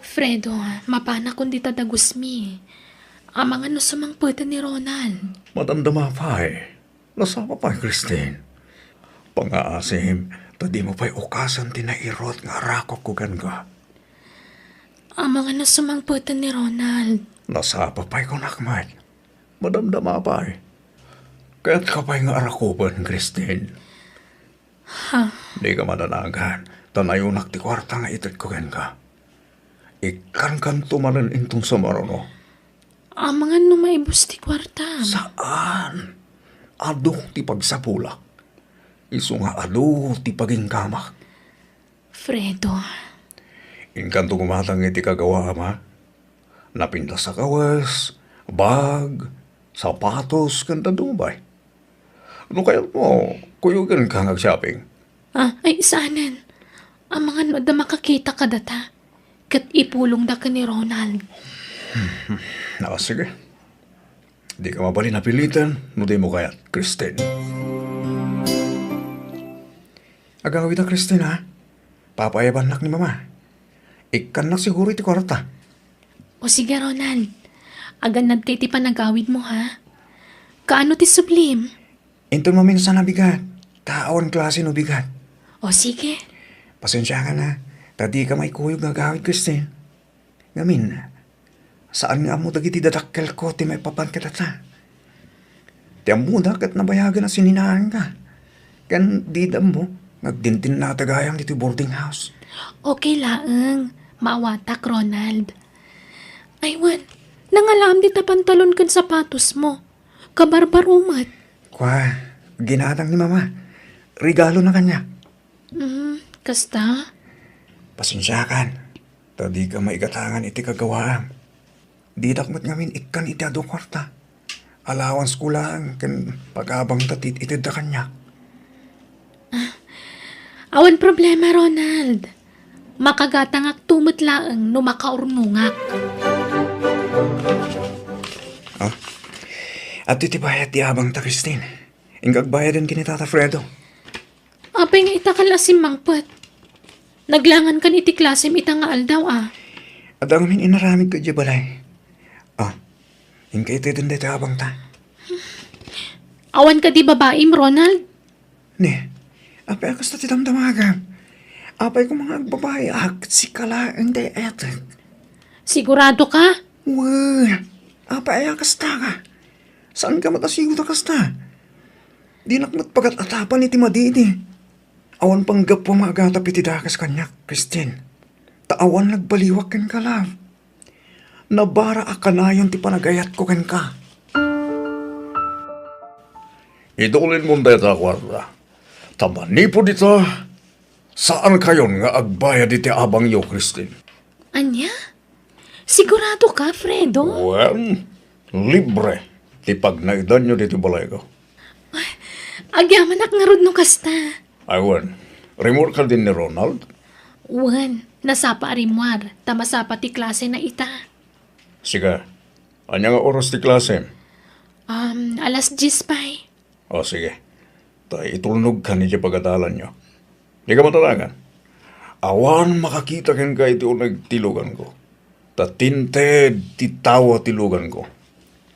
Fredo, mapanakon dita dagusmi. Amangan no sumangpeten ni Ronald. Madamdama pay. Nasapa pay, Christine. Pangngaasim, ta dimo pay ukasen ti nairut nga arakupko kenka. Amangan no sumangpeten ni Ronald. Nasapa pay kunak met. Madamdama pay. Kayatka pay nga arakupen, Christine. Ha? Dika madanagan. Ta nayonak ti kuarta nga itedko kenka. Ikkankanto manen inton sumaruno. Amangan no maibus ti kuarta. Saan? Adu ti pagsapulak. Isu nga adu ti paginggamak. Fredo. Inkanto gumatang iti kagawaam, a? Napintas a kawes, bag, sapatos, ken dadduma pay. No kayatmo, kuyogenka nga agshopping. Ah, ay, saanen. Amangan no adda makakita kadata. Ket ipulongda ken ni Ronald. Ah, sige. Dika mabalin a piliten no dimo kayat, Christine. Agawida, Christine, ha? Papaayabannak ni Mama. Ikkannak siguro iti kuarta. O sige, Ronald. Agannadka iti panagawidmo, ha? Kaano ti sublim? Inton maminsan a bigat, ta awan klase no bigat. O sige. Pasensiakan, ha, ta dika maikuyog nga agawid, Christine. Ngamin, saan nga ammo dagiti dadakkelko ti maipapan kadata. Ti ammoda ket nabayagen a sininaanka. Ken dida ammo nga agdindinna gayam ditoy boarding house. Okay laeng. Maawatak, Ronald. Ay, wen, nangalaam dita pantalon ken sapatosmo. Kabarbaro met. Kua, ginatang ni Mama. Regalona kaniak. Mm, kasta? Pasensiakan, ta dika maigatangan iti kagawaam. Didak met ngamin ikkan iti adu a kuarta. Allowance ko laeng ken pag-abangta ti itedda kaniak. Awan problema, Ronald. Makagatangakto met laeng no makaurnongak. Ah? Adtoy ti bayad ti abangta, Christine. Inka agbayaden ken ni Tata Fredo. Apay nga ita ka la simmangpet? Naglangankan iti klasem ita nga aldaw, a. Adda ngamin inaramidko idiay balay. Ah, inka itedem daytoy abangta. Awan kadi babaim, Ronald? Ne, apay a kasta ti damdamagam? Apay koma nga agbabayiak, sika laeng ti etek. Sigurado ka? Wen, apay a kasta ka? Saanka met a sigurado a kasta? Dinak met pagat-atapan iti madidi. Awan panggapuam nga agatap iti dakes kaniak, Christine. Ta awan nagbaliwak kenka, love. Nabara a kanayon ti panagayatko kenka. Idulinmon dayta a kuarta. Ta manipud ita, saankayon nga agbayad iti abangyo, Christine. Ania? Sigurado ka, Fredo? Wen, libre ti pagnaedanyo ditoy balayko. Ay, agyamanak ngarud no kasta. Ay, wen. Rimmuar kadin ni Ronald? Wen, nasapa a rimmuar, ta masapa ti klasena ita. Sika, ania nga oras ti klasem? Um, alas dies pay. O, sige. Ta itulnogkan idiay pagadalanyo. Dika mataragan. Awan makakita kenka iti uneg ti luganko. Ta tinted ti tawa ti luganko.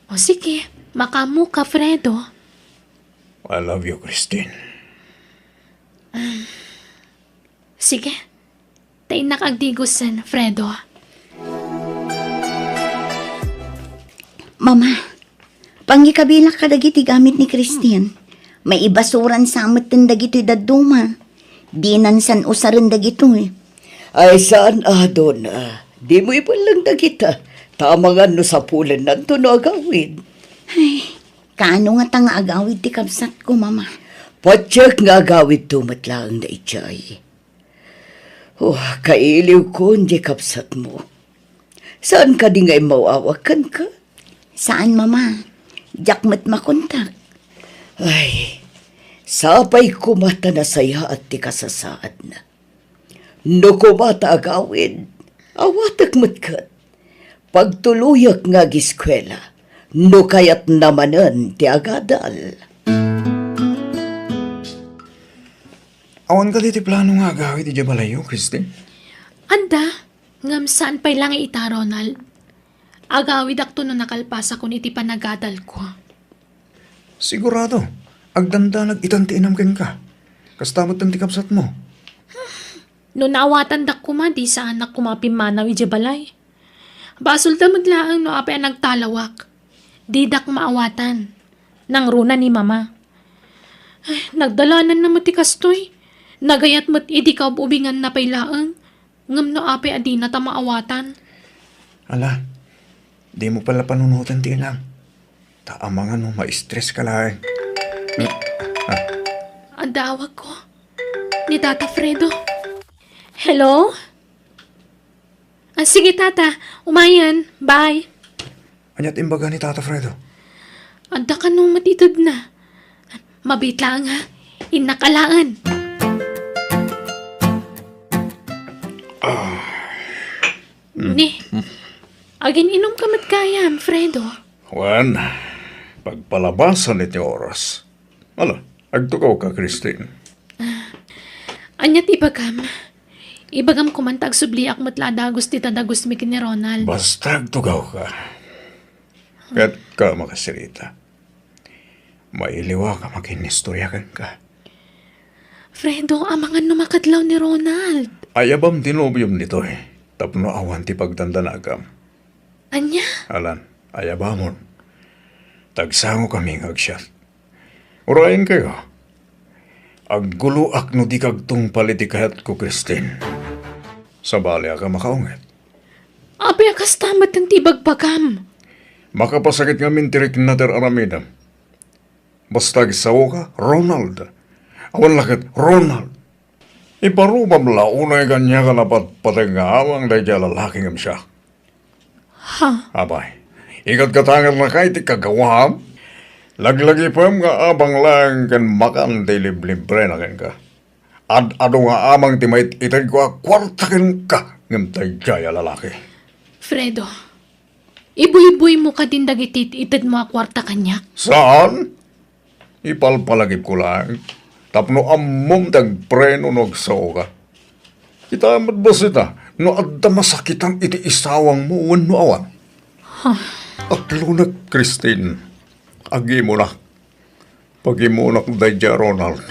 O sige, makaammoka, Fredo. I love you, Christine. Sige. Ta innak agdigosen, Fredo. Mama, pangikabilak kadagiti gamit ni Christine. Maibasuran sa metten dagitoy dadduma. Dinan san usaren dagitoy. Ay, saan a, Donna. Dimo ibelleng dagita. Ta amangan no sapulennanto no agawid. Ay, kaano ngata nga agawid ti kabsatko, Mama? Patiek nga agawidto met laeng daydiay. Oh, kailiwkon diay kabsatmo. Saan kadi nga immaw-awag kenka? Saan, Mama. Diak met makontak. Ay, sapay koma ta nasayaat ti kasasaadna. No koma ta agawid, awatek met ket. Pagtuloyak nga agiskuela, no kayatna manen ti agadal. Awan kadi ti plano nga agawid idiay balayyo, Christine? Adda, ngem saan pay la nga ita, Ronald. Agawidakto no nakalpasakon iti panagadalko. Sigurado, agdandanag itan ti inam kenka. Kasta met ti kabsatmo. No naawatandak koma, di saanak koma pimmanaw idiay balay. Basolda met laeng no apay a nagtalawak. Didak maawatan. Nangruna ni Mama. Ay, nagdalananna met ti kastoy. Nagayat met idi kaub-ubinganna pay laeng, ngem no apay a dinata maawatan? Ala, dimo pay la panunoten ti ilam. Ta amangan no ma-stress ka laeng. Ah, adda awagko. Ni Tata Fredo. Hello? Ah, sige, Tata. Umayen. Bye. Ania ti imbaga ni Tata Fredo? Adda kano met itedna. Mabiit laeng, ha? Innak alaen. Ah. Mm. Ni, agin-inom ka met gayam, Fredo? Wen, pagpalabasan iti oras. Ala, agtugaw ka, Christine. Ania ti ibagam? Ibagam koma ta agsubliak met la a dagus ti tadagusmi ken ni Ronald. Basta agtugaw ka. Ket ka makasirita. Mailiwak a makinistorya kenka. Fredo, amangan no makadlaw ni Ronald. Ayabam ti nobiom ditoy, tapno awan ti pagdandanagam. Ania? Alan, ayabamon. Tagsango kami nga agsiat. Urayen kayo. Agguloak no di kagtungpal iti kayatko, Christine. Sabaliak a makaunget. Apay a kasta met ti ibagbagam? Makapasakit ngamin ti rikna ti ar-aramidem. Basta agsaoka, Ronald. Awan la ket Ronald. Iparubam la unay kaniak a napatpateg nga amang daydiay a lalaki ngem siak. Ha? Apay, ikatkatangernak iti kagawaam? Laglagipem nga abang laeng ken makan ti liblibrena kenka. Ad-adu nga amang ti mait-itedko a kuarta kenka ngem daydiay a lalaki. Fredo, ibuyboymo kadin dagiti it-itedmo a kuarta kaniak? Saan? Ipalpalagipko laeng tapno ammom ti agpreno no agsaoka. Kitaem met bassit a no adda masakitam iti isawangmo wenno awan. Huh. Atlonek, Christine. Agimunak. Pagimunak daydiay a Ronald.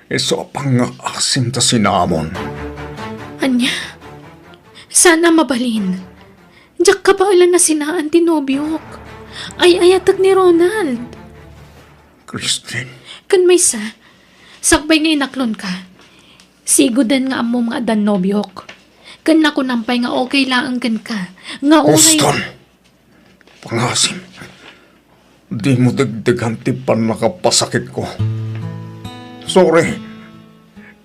Isu a pangngaasim ta sinaamon. Ania? Saan a mabalin. Diak kabaelan a sinaan ti nobiok. Ay-ayatek ni Ronald. Christine. Ken maysa, sakbay nga inaklonka, sigoden nga ammom nga addan nobiok. Ken nakunam pay nga okay laeng kenka, nga uray... Houston! Pangasim, dimo degdegan ti pannakapasakitko. Sorry.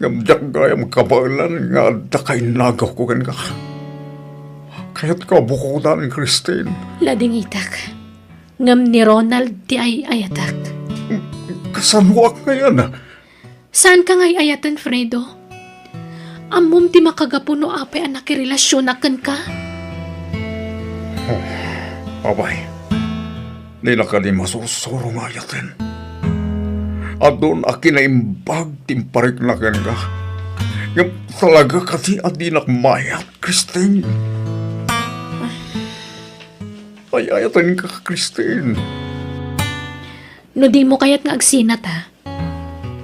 Ngem diak gayam kabaelan nga adda kainnagawko kenka. Kayatko a bukodan, Christine. Ladingitak. Ngem ni Ronald ti ay-ayatak. Kasanoak ngayen? Saanka nga ay-ayaten, Fredo. Ammom ti makagapu no apay a nakirelasionak kenka? Oh, apay. Dina kadi masursuro nga ayaten. Adun a kinaimbag ti imparikna kenka. Ngem talaga kadi a dinak mayat, Christine? Ay-ayatenka, Christine. No dimo kayat nga agsinat, ha?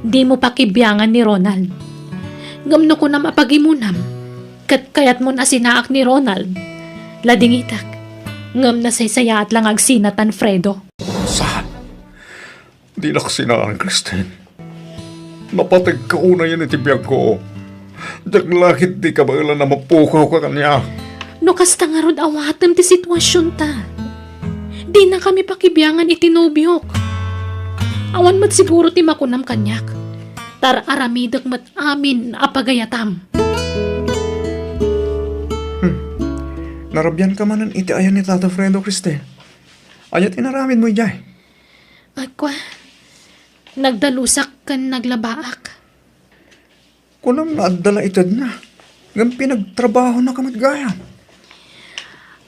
Dimo pakibiangan ni Ronald. Ngem no kunam a pagimunam, ket kayatmon a sinaak ni Ronald, ladingitak. Ngem nasaysayaat la nga agsinatan, Fredo. Saan? Dinak sinaan, Christine. Napategka unayen iti biagko. Diak la ketdi kabaelan a mapukawka kaniak. No kasta ngarud, awatem ti situasionta. Dinakami pakibiangan iti nobiok. Awan met siguro ti makunam kaniak. Tar-aramidek met amin a pagayatam. Hmm. Narabianka manen iti ayan ni Tata Fredo, Christine. Ania ti inaramidmo idiay? Ay, kua, nagdalusak ken naglabaak. Kunam nga adda la itedna, ngem pinagtrabahonaka met gayam.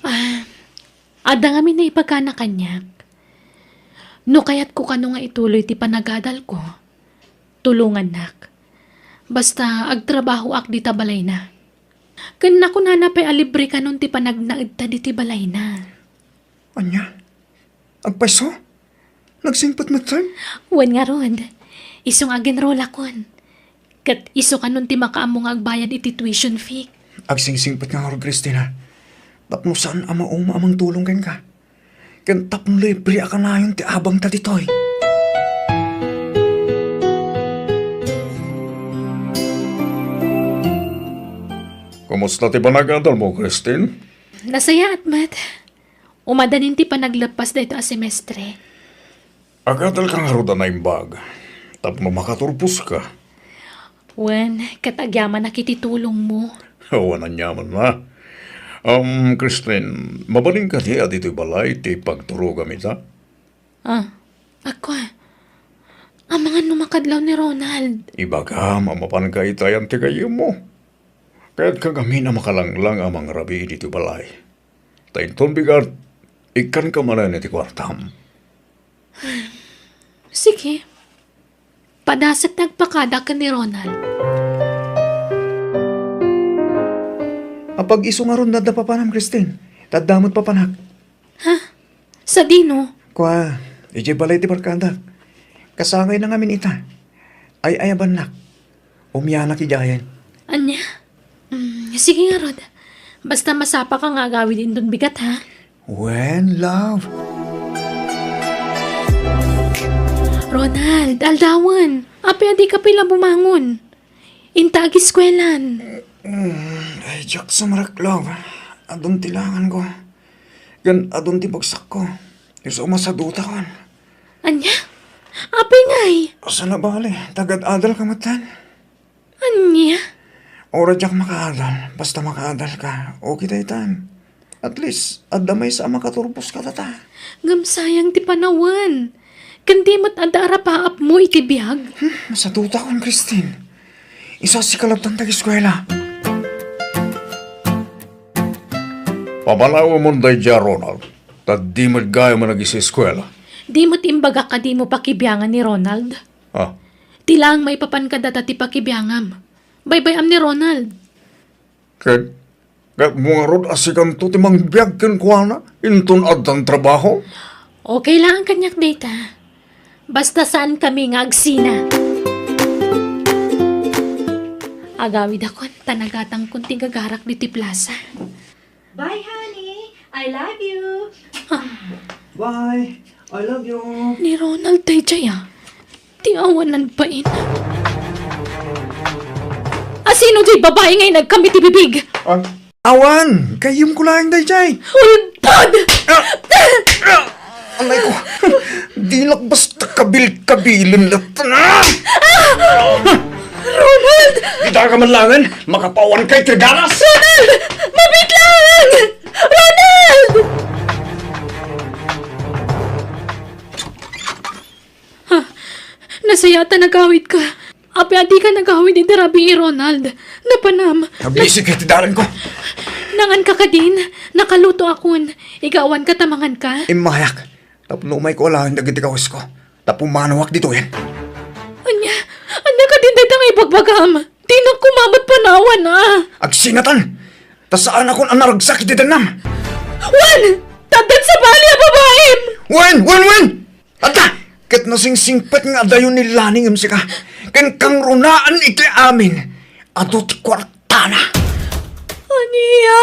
Ah, adda ngamin naipagana kaniak. No kayatko kano nga ituloy ti panagadalko, tulongannak. Basta agtrabahoak dita balayna. Ken nakunana pay a libre kanon ti panagnaedta diti balayna. Ania? Agpayso? Nagsingpet metten? Wen ngarud, isu nga agenrolakon. Ket isu kanon ti makaammo nga agbayad iti tuition fee. Agsingsingpet nga ngarud, Christine, tapno saan a mauma a mangtulong kenka. Ken tapno libre a kanayon ti abangta ditoy. Kumusta ti panagadalmo, Christine? Nasayaat met. Umadanin ti panagleppas daytoy a semestre. Agadalka ngarud a naimbag tapno makaturposka. Wen, ket agyamanak iti tulongmo. Awan aniamanna. Um, Christine, mabalin kadi a ditoy balay ti pagturogam ita? Ah, ako, amangan no makadlaw ni Ronald. Ibagam a mapanka itayan ti gayyemmo. Kayat ka ngamin a makalanglang a mangrabii ditoy balay. Ta inton bigat, ikkanka manen iti kuartam. Sige. Padasek ti agpakada ken ni Ronald. Apag-isu ngarud adda papanam, Christine. Ta adda met papanak. Ha? Sadino? Kua, idiay balay ti barkadak. Kasangayna ngamin ita. Ay-ayabannak. Umianak idiayen. Ania? Mm, sige ngarud. Basta masapaka nga agawid inton bigat, ha? Wen, love? Ronald, aldawen. Apay a dika pay la bumangon? Inta agiskuelan. Mm, ay, diak sumrek, love. Adun ti langanko. Ken adun ti bagsakko. Isu masadutakon. Ania? Apay ngay? Saan a bale, tagad-adalka metten. Ania? Uray diak makaadal, basta makaadalka, okay daytan. At least, adda maysa a makaturpos kadata. Ngem sayang ti panawen. Ken di met adda arapaapmo iti biag. Hmm, masadutakon, Christine. Isasika lattan ti agiskuela. Pamanawemon daydiay a Ronald, ta di met gayam a nag-iskuela. Di met imbagak a dimo pakibiangan ni Ronald. Ah. Ti laeng maipapan kadata ti pakibiangam. Baybay-am ni Ronald. Ket, ket mo ngarud a sikanto ti mangbiag kenkuana inton addan trabaho? Okay laeng kaniak dayta. Basta saankami nga agsina. Agawidakon, ta nagatangkon ti gagarak ditoy plasa. Bye, honey. I love you. Ah. Bye. I love you. Ni Ronald daydiay, ah. Ti awanan pay. Asino diay babai nga inagkam iti bibig? Ah, awan, gayyemko laeng daydiay. Ulpad! Ah! Ah! Anay ko, dinak basta kabil-kabilen latta. Ah! Ronald! Ita ka man laengen, makapawan kay ti dalas! Ronald! Mabiit laeng! Ronald! Ha? Nasayaat a nagawidka. Apay a dika nagawid iti rabii, Ronald? Napanam. Nabisi kay ti dalanko. Nanganka kadin? Nakalutoakon. Igawanka ta manganka? Immayak. Tapno umayko alaen dagiti kawesko. Ta pumanawak ditoyen. Ania? Ania kadin dayta nga ibagbagam? Dinak koma met panawan, ah. Agsinatan! Ta saanakon a naragsak iti dennam. Wen! Taddan sabali a babaim! Wen! Wen! Wen! Adda! Ket nasingsingpet nga adayo ni Lani ngem sika. Ken kangrunaan iti amin. Adu ti kuartana. Ania?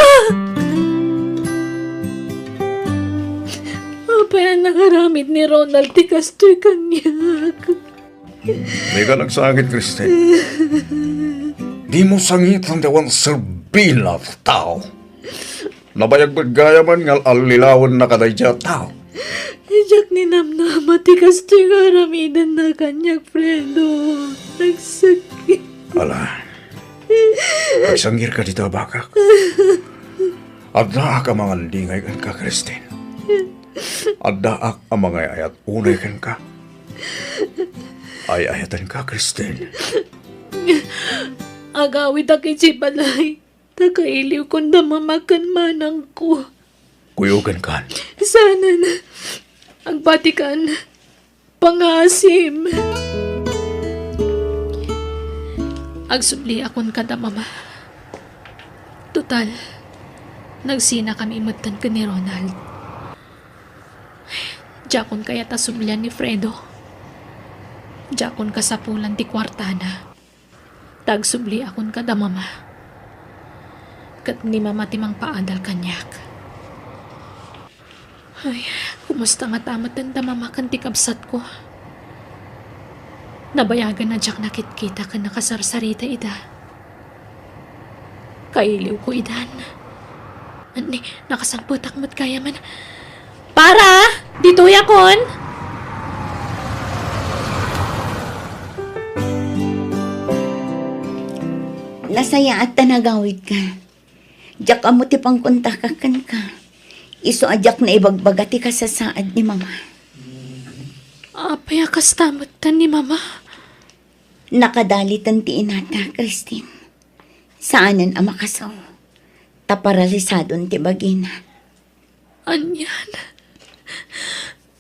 Apay a nangaramid ni Ronald ti kastoy kaniak? Dika nagsangit, Christine. Dimo sangiten ti awan serbina a tao. Nabayag met gayamen nga allilawennaka daydiay a tao. Diak ninamnama ti kastoy nga aramidenna kaniak, Fredo. Nagsakit. Ala, agsangirka dita a bakak. Addaak a mangallingay kenka, Christine. Addaak a mangay-ayat unay kenka. Ay-ayatenka, Christine. Agawidak idiay balay. Ta kailiwkon da mama ken manangko. Kuyogenkan. Saanen. Agbatikan. Pangaasim. Agsubliakon kada mama. Total, nagsinakami metten ken ni Ronald. Diakon kayat a sublian ni Fredo. Diakon kasapulan ti kuartana. Ta agsubliakon kada mama. Ket ni mama ti mangpaadal kaniak. Ay, kumusta ngata metten da mama ken ti kabsatko? Nabayagen a diak nakitkita ken nakasarsarita ida. Kailiwko idan. Ni, nakasangpetak met gayamen. Para! Ditoyakon! Nasayaat ta nagawidka. Diak ammo ti pangkontakak kenka. Isu a diak naibagbaga ti kasasaad ni Mama. Apay a kasta metten ni Mama? Nakadaliten ti inata, Christine. Saanen a makasao, ta paralisadon ti bagina. Anian?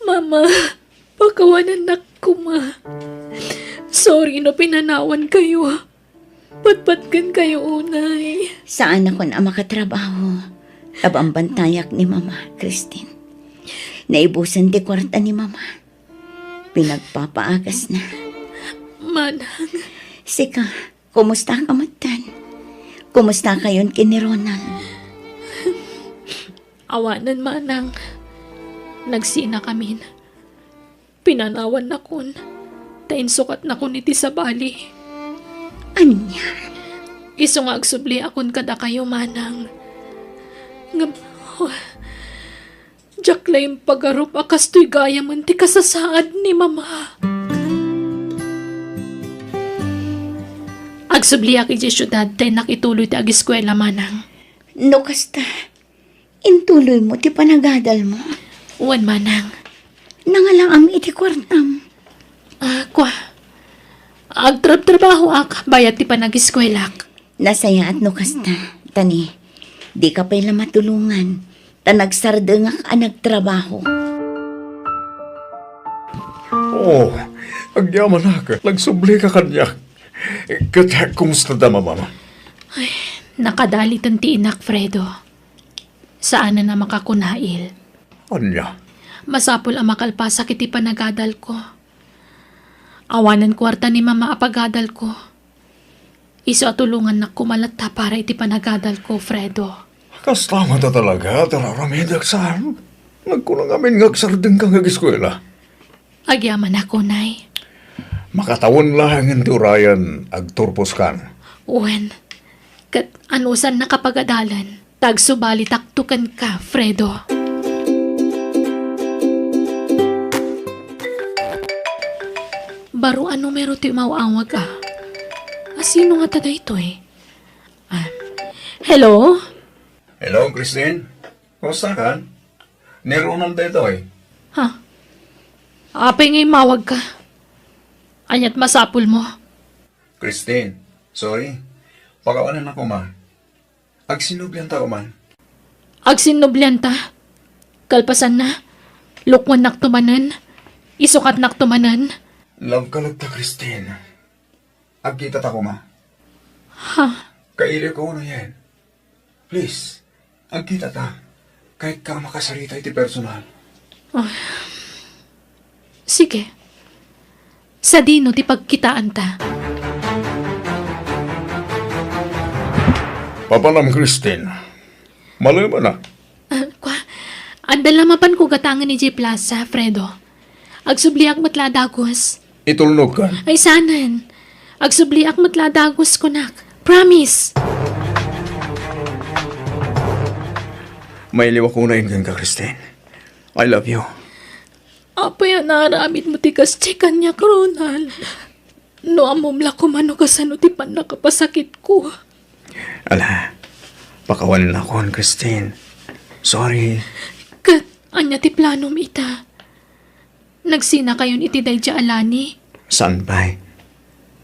Mama, pakawanennak koma. Sorry no pinanawankayo. Patpatkenkayo unay. Saanakon a makatrabaho. Ta bambantayak ni Mama, Christine. Naibusen ti kuarta ni Mama. Pinagpapaagasna. Manang. Sika, kumusta ka metten? Kumusta kayon ken ni Ronald? Awanen, Manang. Nagsinakamin. Pinanawannakon, ta insukatnakon iti sabali. Ania? Isu nga agsubliakon kadakayo, Manang. Ngem, oh, diak la impagarup a kastoy gayamen ti kasasaad ni Mama. Agsubliak idiay siudad ta innak ituloy ti agiskuela, Manang. No kasta, intuloymo ti panagadalmo? Wen, Manang. Nangalaam iti kuartam. Ah, kua. Agtrabtrabahoak, bayat ti panagiskuelak. Nasayaat no kasta, ta ni, dika pay la matulongan, ta nagsardengak a nagtrabaho. Oh, agyamanak, nagsublika kaniak. Ket kumusta da, Mama? Ay, nakadaliten ti inak, Fredo. Saanen a makakunail. Ania? Masapul a makalpasak iti panagadalko. Awanen kuarta ni Mama a pagadalko. Isu a tulongannak koma latta para iti panagadalko, Fredo. Kasta met a talaga ti ar-aramidek saan? Nagkuna ngamin nga agsardengka nga agiskuela. Agyamanak unay. Makatawen laengen ti urayen, agturposkan. Wen, ket anusannaka pagadalen, ta agsubalitakto kenka, Fredo. Baro a numero ti umaw-awag, a? A, sino ngata daytoy? Ah, hello? Hello, Christine. Kumusta ka? Ni Ronald daytoy. Ha? Apay nga immawagka? Ania't masapulmo? Christine, sorry. Pakawanennaka koma. Agsinnublianta koma. Agsinnublianta? Kalpasanna, lukmennakto manen, isukatnakto manen. Love ka latta, Christine. Agkitata koma. Ha? Kailiwko unayen. Please, agkitata. Kayatko a makasarita iti personal. Ah, sige. Sadino ti pagkitaanta? Papanam, Christine. Malemenak. Ah, kua, adda la mapanko gatangen idiay plaza, Fredo. Agsubliak met la a dagus. Itulnogkan. Ay, saanen. Agsubliak met la a dagus, kunak. Promise. Mailiwak unayen kenka, Christine. I love you. Apay a naaramidmo ti kas-, ti kaniak, Ronald? No ammom la koma no kasano ti pannakapasakitko. Ala, pakawanennakon, Christine. Sorry. Ket ania ti planom ita? Nagsinakayon iti daydiay a lani? Saan pay.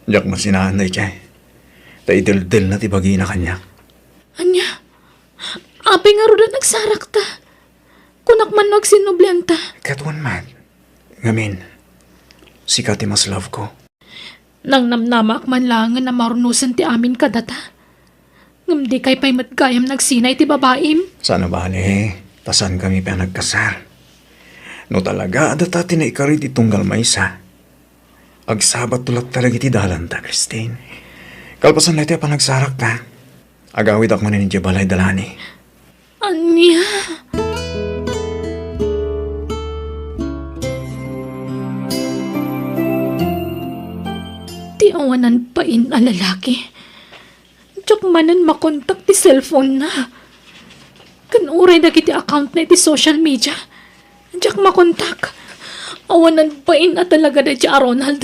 Diak masinaan daydiay. Ta ideldelna ti bagina kaniak. Ania? Apay ngarud a nagsarakta? Kunak man no agsinnublianta. Ket wen man. Ngamin, sika ti mas love ko. Nangnamnamaak man laengen a marnusen ti amin kadata. Ngem dikay pay met gayam nagsina iti babaim. Saan a bale, ta saankami pay a nagkasar. No talaga a data ti naikari ti tunggal maysa, agsabatto latta dagiti dalanta, Christine. Kalpasan daytoy a panagsarakta, agawidak manen idiay balay da Lani. Ania? Ti awanan pain a lalaki. Diak manen makontak ti cellphone-na. Ken uray dagiti account-na iti social media, diak makontak. Awan nagbain a talaga daydiay a Ronald.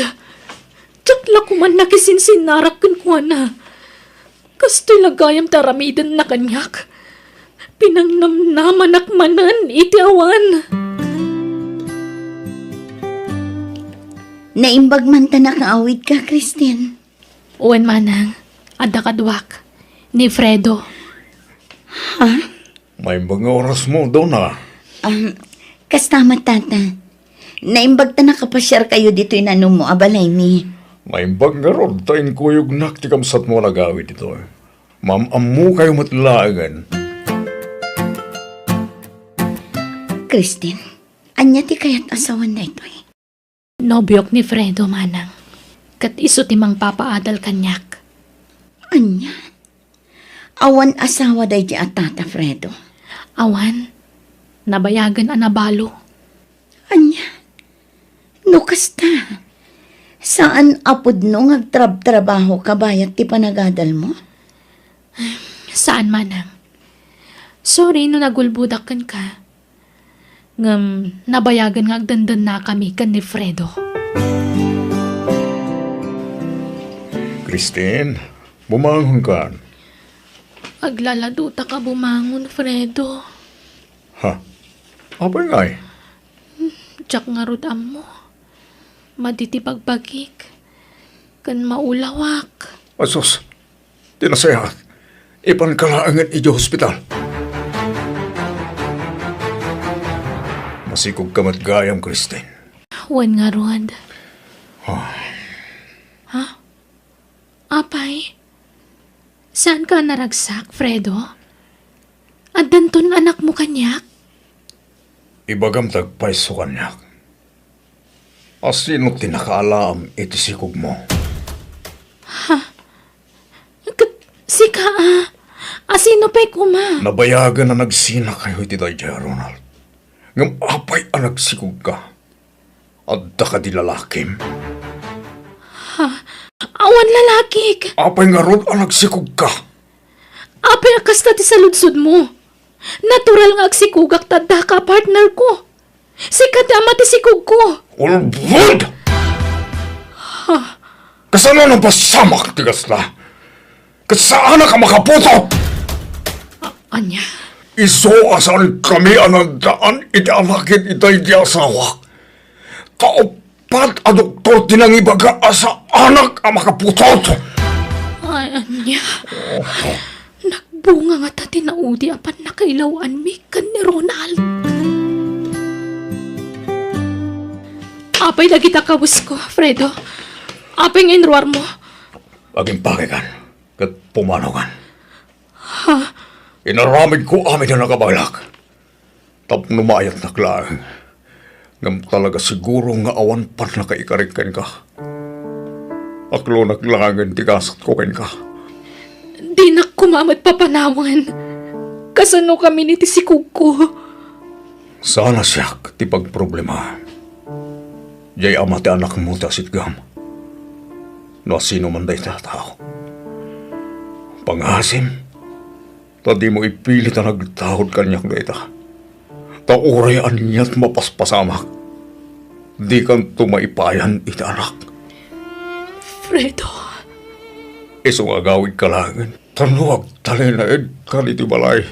Diak la koman nakisinsinnarak kenkuana. Kastoy la gayam ti aramidenna kaniak. Pinangnamnamanak manen iti awan. Naimbag man ta nakaawidka, Christine. Wen, manang, adda kaduak, ni Fredo. Ha? Maimbag nga orasmo, Dona. Um, kasta met, Tata. Naimbag ta nakapasiarkayo ditoy nanumo a balaymi. Naimbag ngarud ta inkuyognak ti kabsatmo a nagawid ditoy. Maam-ammokayo met laengen. Christine, ania ti kayat a sawen daytoy? Nobiok ni Fredo, manang. Ket isu ti mangpapaadal kaniak. Ania? Awan asawa daydi a Tata Fredo? Awan. Nabayagen a nabalo. Ania? No kasta, saan a pudno nga agtrabtrabahoka bayat ti panagadalmo? Saan, manang. Sorry no nagulbodak kenka. Ngem nabayagen nga agdendennakami ken ni Fredo. Christine, bumangonkan. Aglaladutaka bumangon, Fredo. Ha? Apay ngay? Diak ngarud ammo. Madi ti bagbagik. Ken maulawak. Asus, ti nasayaat, ipanka laengen idiay hospital. Masikogka met gayam, Christine. Wen ngarud. Ah. Ha? Apay? Saanka a naragsak, Fredo? Addanton anakmo kaniak? Ibagam ti agpayso kaniak. Asino ti nakaalaam iti sikogmo? Ha? Ket sika a? Asino pay koma? Nabayagen a nagsinakayo iti daydiay a Ronald. Ngem apay a nagsikogka? Adda kadi lalakim? Ha? Awan lalakik. Apay ngarud a nagsikogka? Apay a kasta ti saludsodmo? Natural nga agsikogak ta addaka a partnerko. Sika ti ama ti sikogko. Ulbod! Ha? Kasano napasamak ti kasta? Ket saanak a makaputot! A-, ania? Isu a saankami a nagdaan iti anakit itay di asawak. Ta uppat a doktor ti nangibaga a saanak a makaputot! Ay, ania? Nagbunga ngata ti naudi a pannakailawanmi ken ni Ronald. Apay dagita kawesko, Fredo? Apay nga inruarmo? Agimpakekan ket pumanaw kan. Ha? Inaramidko amin a nakabaelak. Tapno maayatnak laeng. Ngem talaga siguro nga awan pannakaikarik kenka. Aklonak laengen ti gasatko kenka. Dinak koma met papanawen. Kasano kami ni ti sikogko? Saan a siak ti pagproblema. Diay ama ti anakmo ti asitgam. No asino man dayta a tao. Pangasim, ta dimo ipilit a nagtaud kaniak dayta. Ta uray aniat mapaspasamak, dikanto maipayan iti anak. Fredo. Isu nga agawidka laengen. Ta no agtalinaedkan iti balay,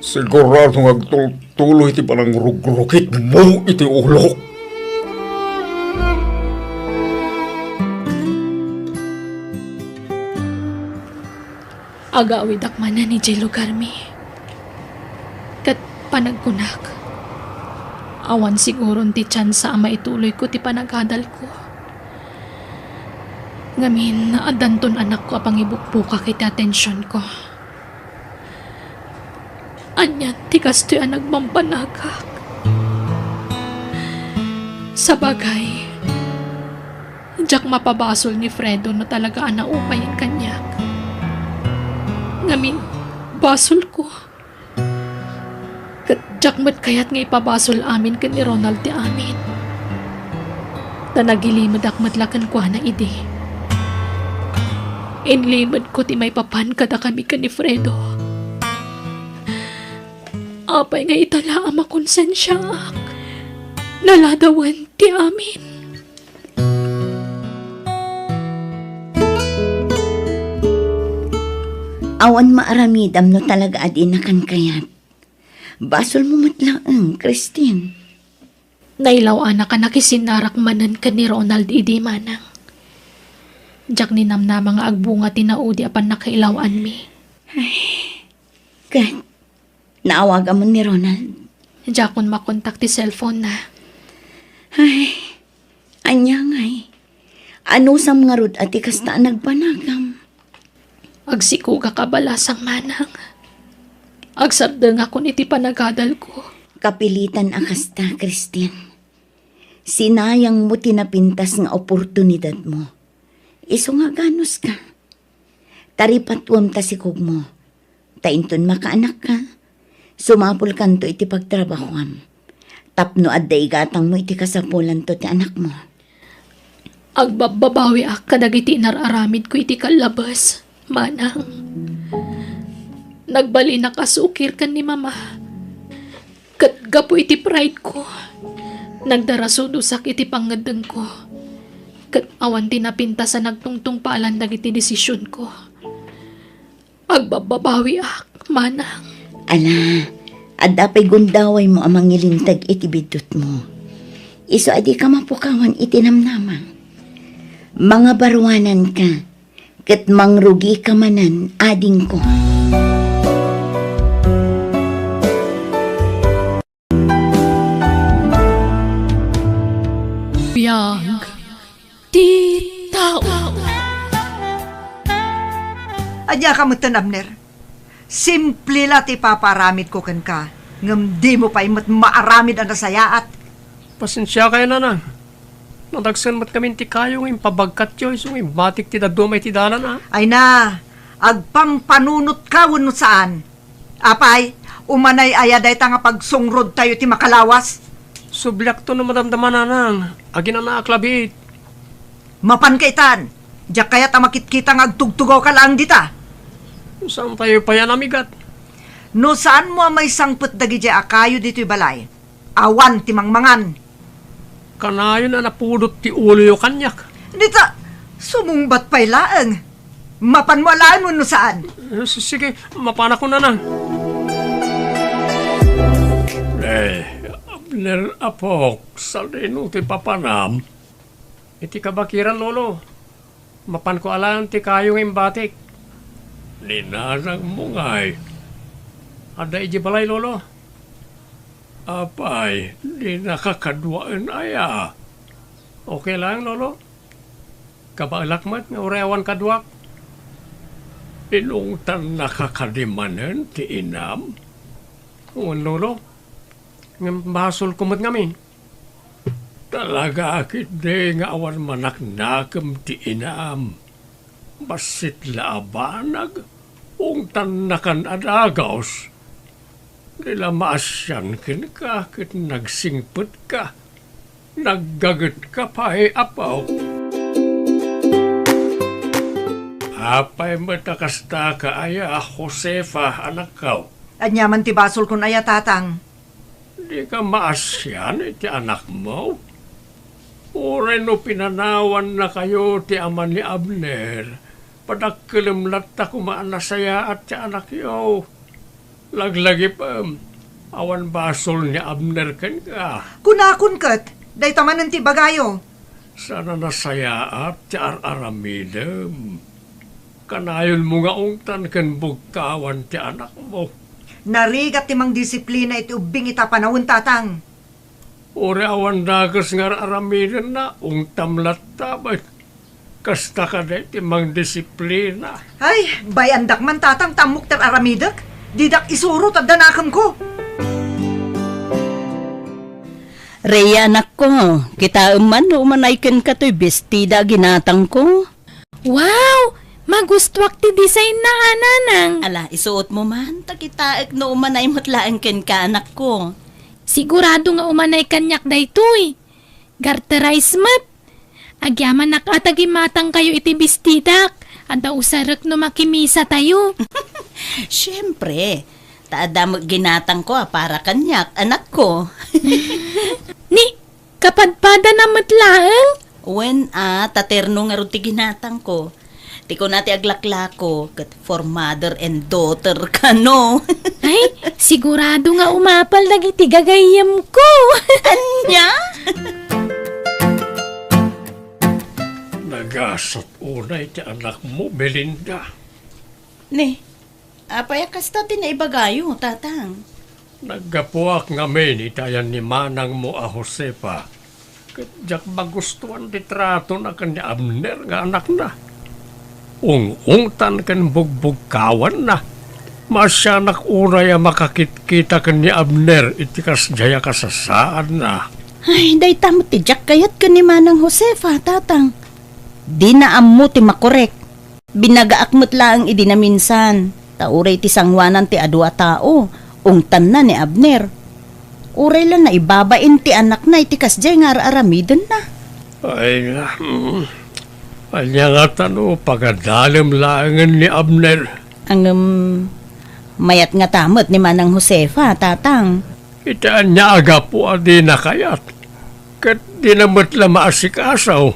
sigurado nga agtultuloy ti panangrugrukitmo iti ulok. Agawidak manen idiay lugarmi. Ket panagkunak, awan siguron ti tsansa a maituloyko ti panagadalko. Ngamin, addanton anakko a pangibukbukak iti atensionko. Anian ti kastoy a nagbambanagak? Sabagay, diak mapabasol ni Fredo no talaga a naupayen kaniak. Ngamin, basolko. Ket diak met kayat nga ipabasol amin ken ni Ronald ti amin. Ta nagilimedak met la kenkuana idi. Inlimedko ti maipapan kadakami ken ni Fredo. Apay nga ita la a makonsensiaak? Naladawen ti amin. Awan maaramidam no talaga a dinakan kayat. Basolmo met laeng, Christine. Nailaw-anak a nakisinnarak manen ken ni Ronald idi, manang. Diak ninamnama nga agbunga ti naudi a pannakailaw-anmi. Ay, ket naawagamon ni Ronald? Diakon makontak ti cellphone-na. Ay, ania ngay? Anusam ngarud a ti kasta a nagpanagam? Agsikogak a balasang, manang. Agsardengakon iti panagadalko. Kapilitan a kasta, Christine. Sinayangmo ti napintas nga oportunidadmo. Isu nga ganuska. Taripatuem ta sikogmo. Ta inton makaanakka, sumapulkanto iti pagtrabahoam. Tapno adda igatangmo iti kasapulanto ti anakmo. Agbabbabawiak kadagiti inar-aramidko iti kallabes, manang. Nagbalinak a sukir ken ni mama. Ket gapu iti pride-ko, nagdarasudosak iti pangngeddengko. Ket awan ti napintas a nagtungtungpalan dagiti desisionko. Agbabbabawiak, manang. Ala, adda pay gundawaymo a mangilinteg iti biddutmo. Isu a dika mapukawan iti namnama. Mangabaruananka, ket mangrugika manen, adingko. Biag ti tao. Ania ka metten, Abner? Simple la ti ipapaaramidko kenka, ngem dimo pay met maaramid a nasayaat. Pasensiakay, nanang. Nadagsen met ngamin ti kayo nga impabagkatyo isu nga imbatik ti dadduma iti dalan, a. Ay na, agpampanunot ka wenno saan? Apay, umanay aya dayta nga pagsungrodtayo ti makalawas? Subliakto no madamdama, nanang. Aginanaak la biit. Mapanka itan. Diak kayat a makitkita nga agtugtugawka laeng dita. Saantayo pay a namigat? No saanmo a maisangpet dagidiay a kayo ditoy balay, awan ti mangmangan. Kanayon a napudot ti uloyo kaniak. Dita, sumungbat pay laeng. Mapanmo alaen wenno saan? Eh, s-, sige, mapanakon, nanang. Eh, Abner, apok, sadino ti papanam? Iti kabakiran, Lolo. Mapanko alaen ti kayo nga imbatik. Ni nanangmo ngay? Adda idiay balay, Lolo. Apay, dinaka kaduaen aya? Okay laeng, Lolo. Kabaelak met nga uray awan kaduak. Inungtannaka kadi manen ti inam? Wen, Lolo. Ngem basolko met ngamin. Talaga ketdi nga awan manaknakem ti inam. Bassit la a banag, ungtannakan a dagus. Di la maasian kenka ket nagsingpetka. Naggagetka pay, apo. Apay met a kastaka aya, Josefa, anakko? Ania man ti basolkon aya, tatang? Dika maasian iti anakmo? Uray no pinanawannakayo ti ama ni Abner, padakkelem latta koma a nasayaat ti anakyo. Laglagipem, awan basol ni Abner kenka. Kunakon ket, dayta manen ti ibagayo. Saan a nasayaat ti ar-aramidem. Kanayonmo nga ungtan ken bugkawan ti anakmo. Narigat ti mangdisiplina iti ubbing ita panawen, tatang. Uray awan dakes nga ar-aramidenna, ungtam latta met. Kasta kadi ti mangdisiplina. Ay, bay-andak man, tatang, ta ammok ti ar-aramidek. Didak isuro ta adda nakemko. Rhea, anakko, kitaem man no umanay kenka toy bestida a ginatangko. Wow! Magustuak ti design na, a, nanang. Ala, isuotmo man, ta kitaek no umanay met laeng kenka, anakko. Sigurado nga umanay kaniak daytoy. Garterized met. Agyamanak a ta gimmatangkayo iti bestidak. Adda usarek no makimisatayo. Siempre, ta adda met ginatangko a para kaniak, anakko. Ni, kapadpadana met laeng? Wen a, ta terno ngarud ti ginatangko. Ti kuna ti aglaklako, ket for mother and daughter kano. Ay, sigurado nga umapal dagiti gagayyemko. Ania? Nagasat unay ti anakmo, Belinda. Ni, apay a kasta ti naibagayo, Tatang? Naggapuak ngamin iti ayan ni manangmo a Josefa, ket diak magustuan ti tratona ken ni Abner nga anakna. Ung-ungtan ken bugbugkawanna. Maasianak unay a makakitkita ken ni Abner iti kasdiay a kasasaadna. Ay, dayta met ti diak kayat ken ni Manang Josefa, Tatang. Dina ammo ti makorek. Binagaak met laeng idi naminsan, ta uray ti sangoanan ti adu a tao, ungtanna ni Abner. Uray la naibabain ti anakna iti kasdiay nga ar-aramidenna. Ay, nga, mm. Ania ngata no pagadalem laengen ni Abner? Ngem, mayat ngata met ni Manang Josefa, Tatang. Iti ania a gapu a dina kayat, ket dina met la maasikaso?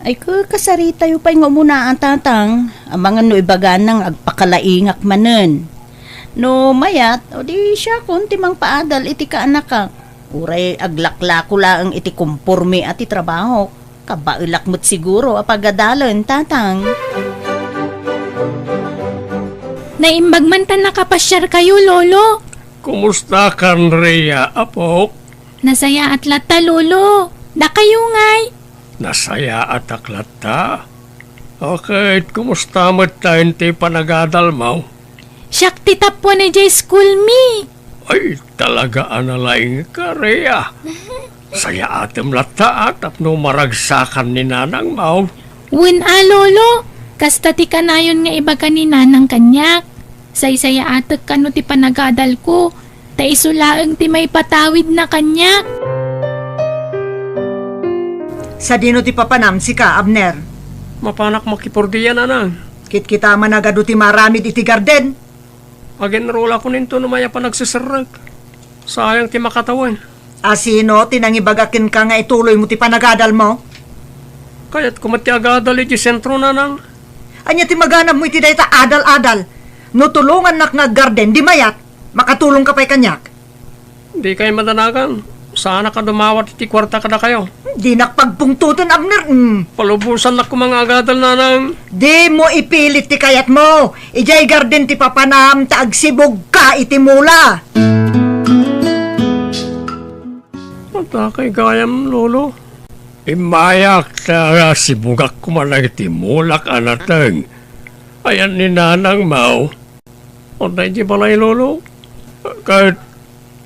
Ay, ka-, kasaritayo pay nga umuna a, Tatang. Amangan no ibagana nga agpakalaingak manen. No mayat, o di siakon ti mangpaadal iti kaanakak. Uray aglaklako laeng iti komporme a ti trabahok. Kabaelak met siguro a pagadalen, Tatang. Naimbag man ta nakapasiarkayo, Lolo. Kumusta kan Rhea, apok? Nasayaat latta, Lolo. Dakayo ngay? Nasayaatak latta. O ket, kumusta met laeng ti panagadalmo? Siak ti tappuan idiay school mi. Ay, talaga a nalaingka, Rhea. Sayaatem latta a tapno maragsakan ni nanangmo. Wen a, Lolo. Kasta ti kanayon nga ibaga ni nanang kaniak. Saysayaatek kano ti panagadalko, ta isu laeng ti maipatawidna kaniak. Sadino ti papanam, sika, Abner? Mapanak makipordia, nanang. Kitkita man a adu ti maaramid iti garden. Agenrolakon inton mayat a nagseserrek. Sayang ti makatawen. A sino ti nangibaga kenka nga ituloymo ti panagadalmo? Kayatko met ti agadal iti sentro, nanang. Ania ti maganabmo iti dayta adal-adal? No tulongannak nga aggarden, di mayat, makatulongka pay kaniak. Dikay madanagan. Saanak a dumawat iti kuarta kadakayo. Dinak pagpungtoten, Abner. Mm. Palubosannak koma nga agadal, nanang. Dimo ipilit ti kayatmo. Idiay garden ti papanam ta agsibugka iti mula. Adda kay gayam, Lolo. Immayak ta sibugak koma dagiti mulak a nateng. Ayan ni nanangmo. Adda iti balay, Lolo. Ket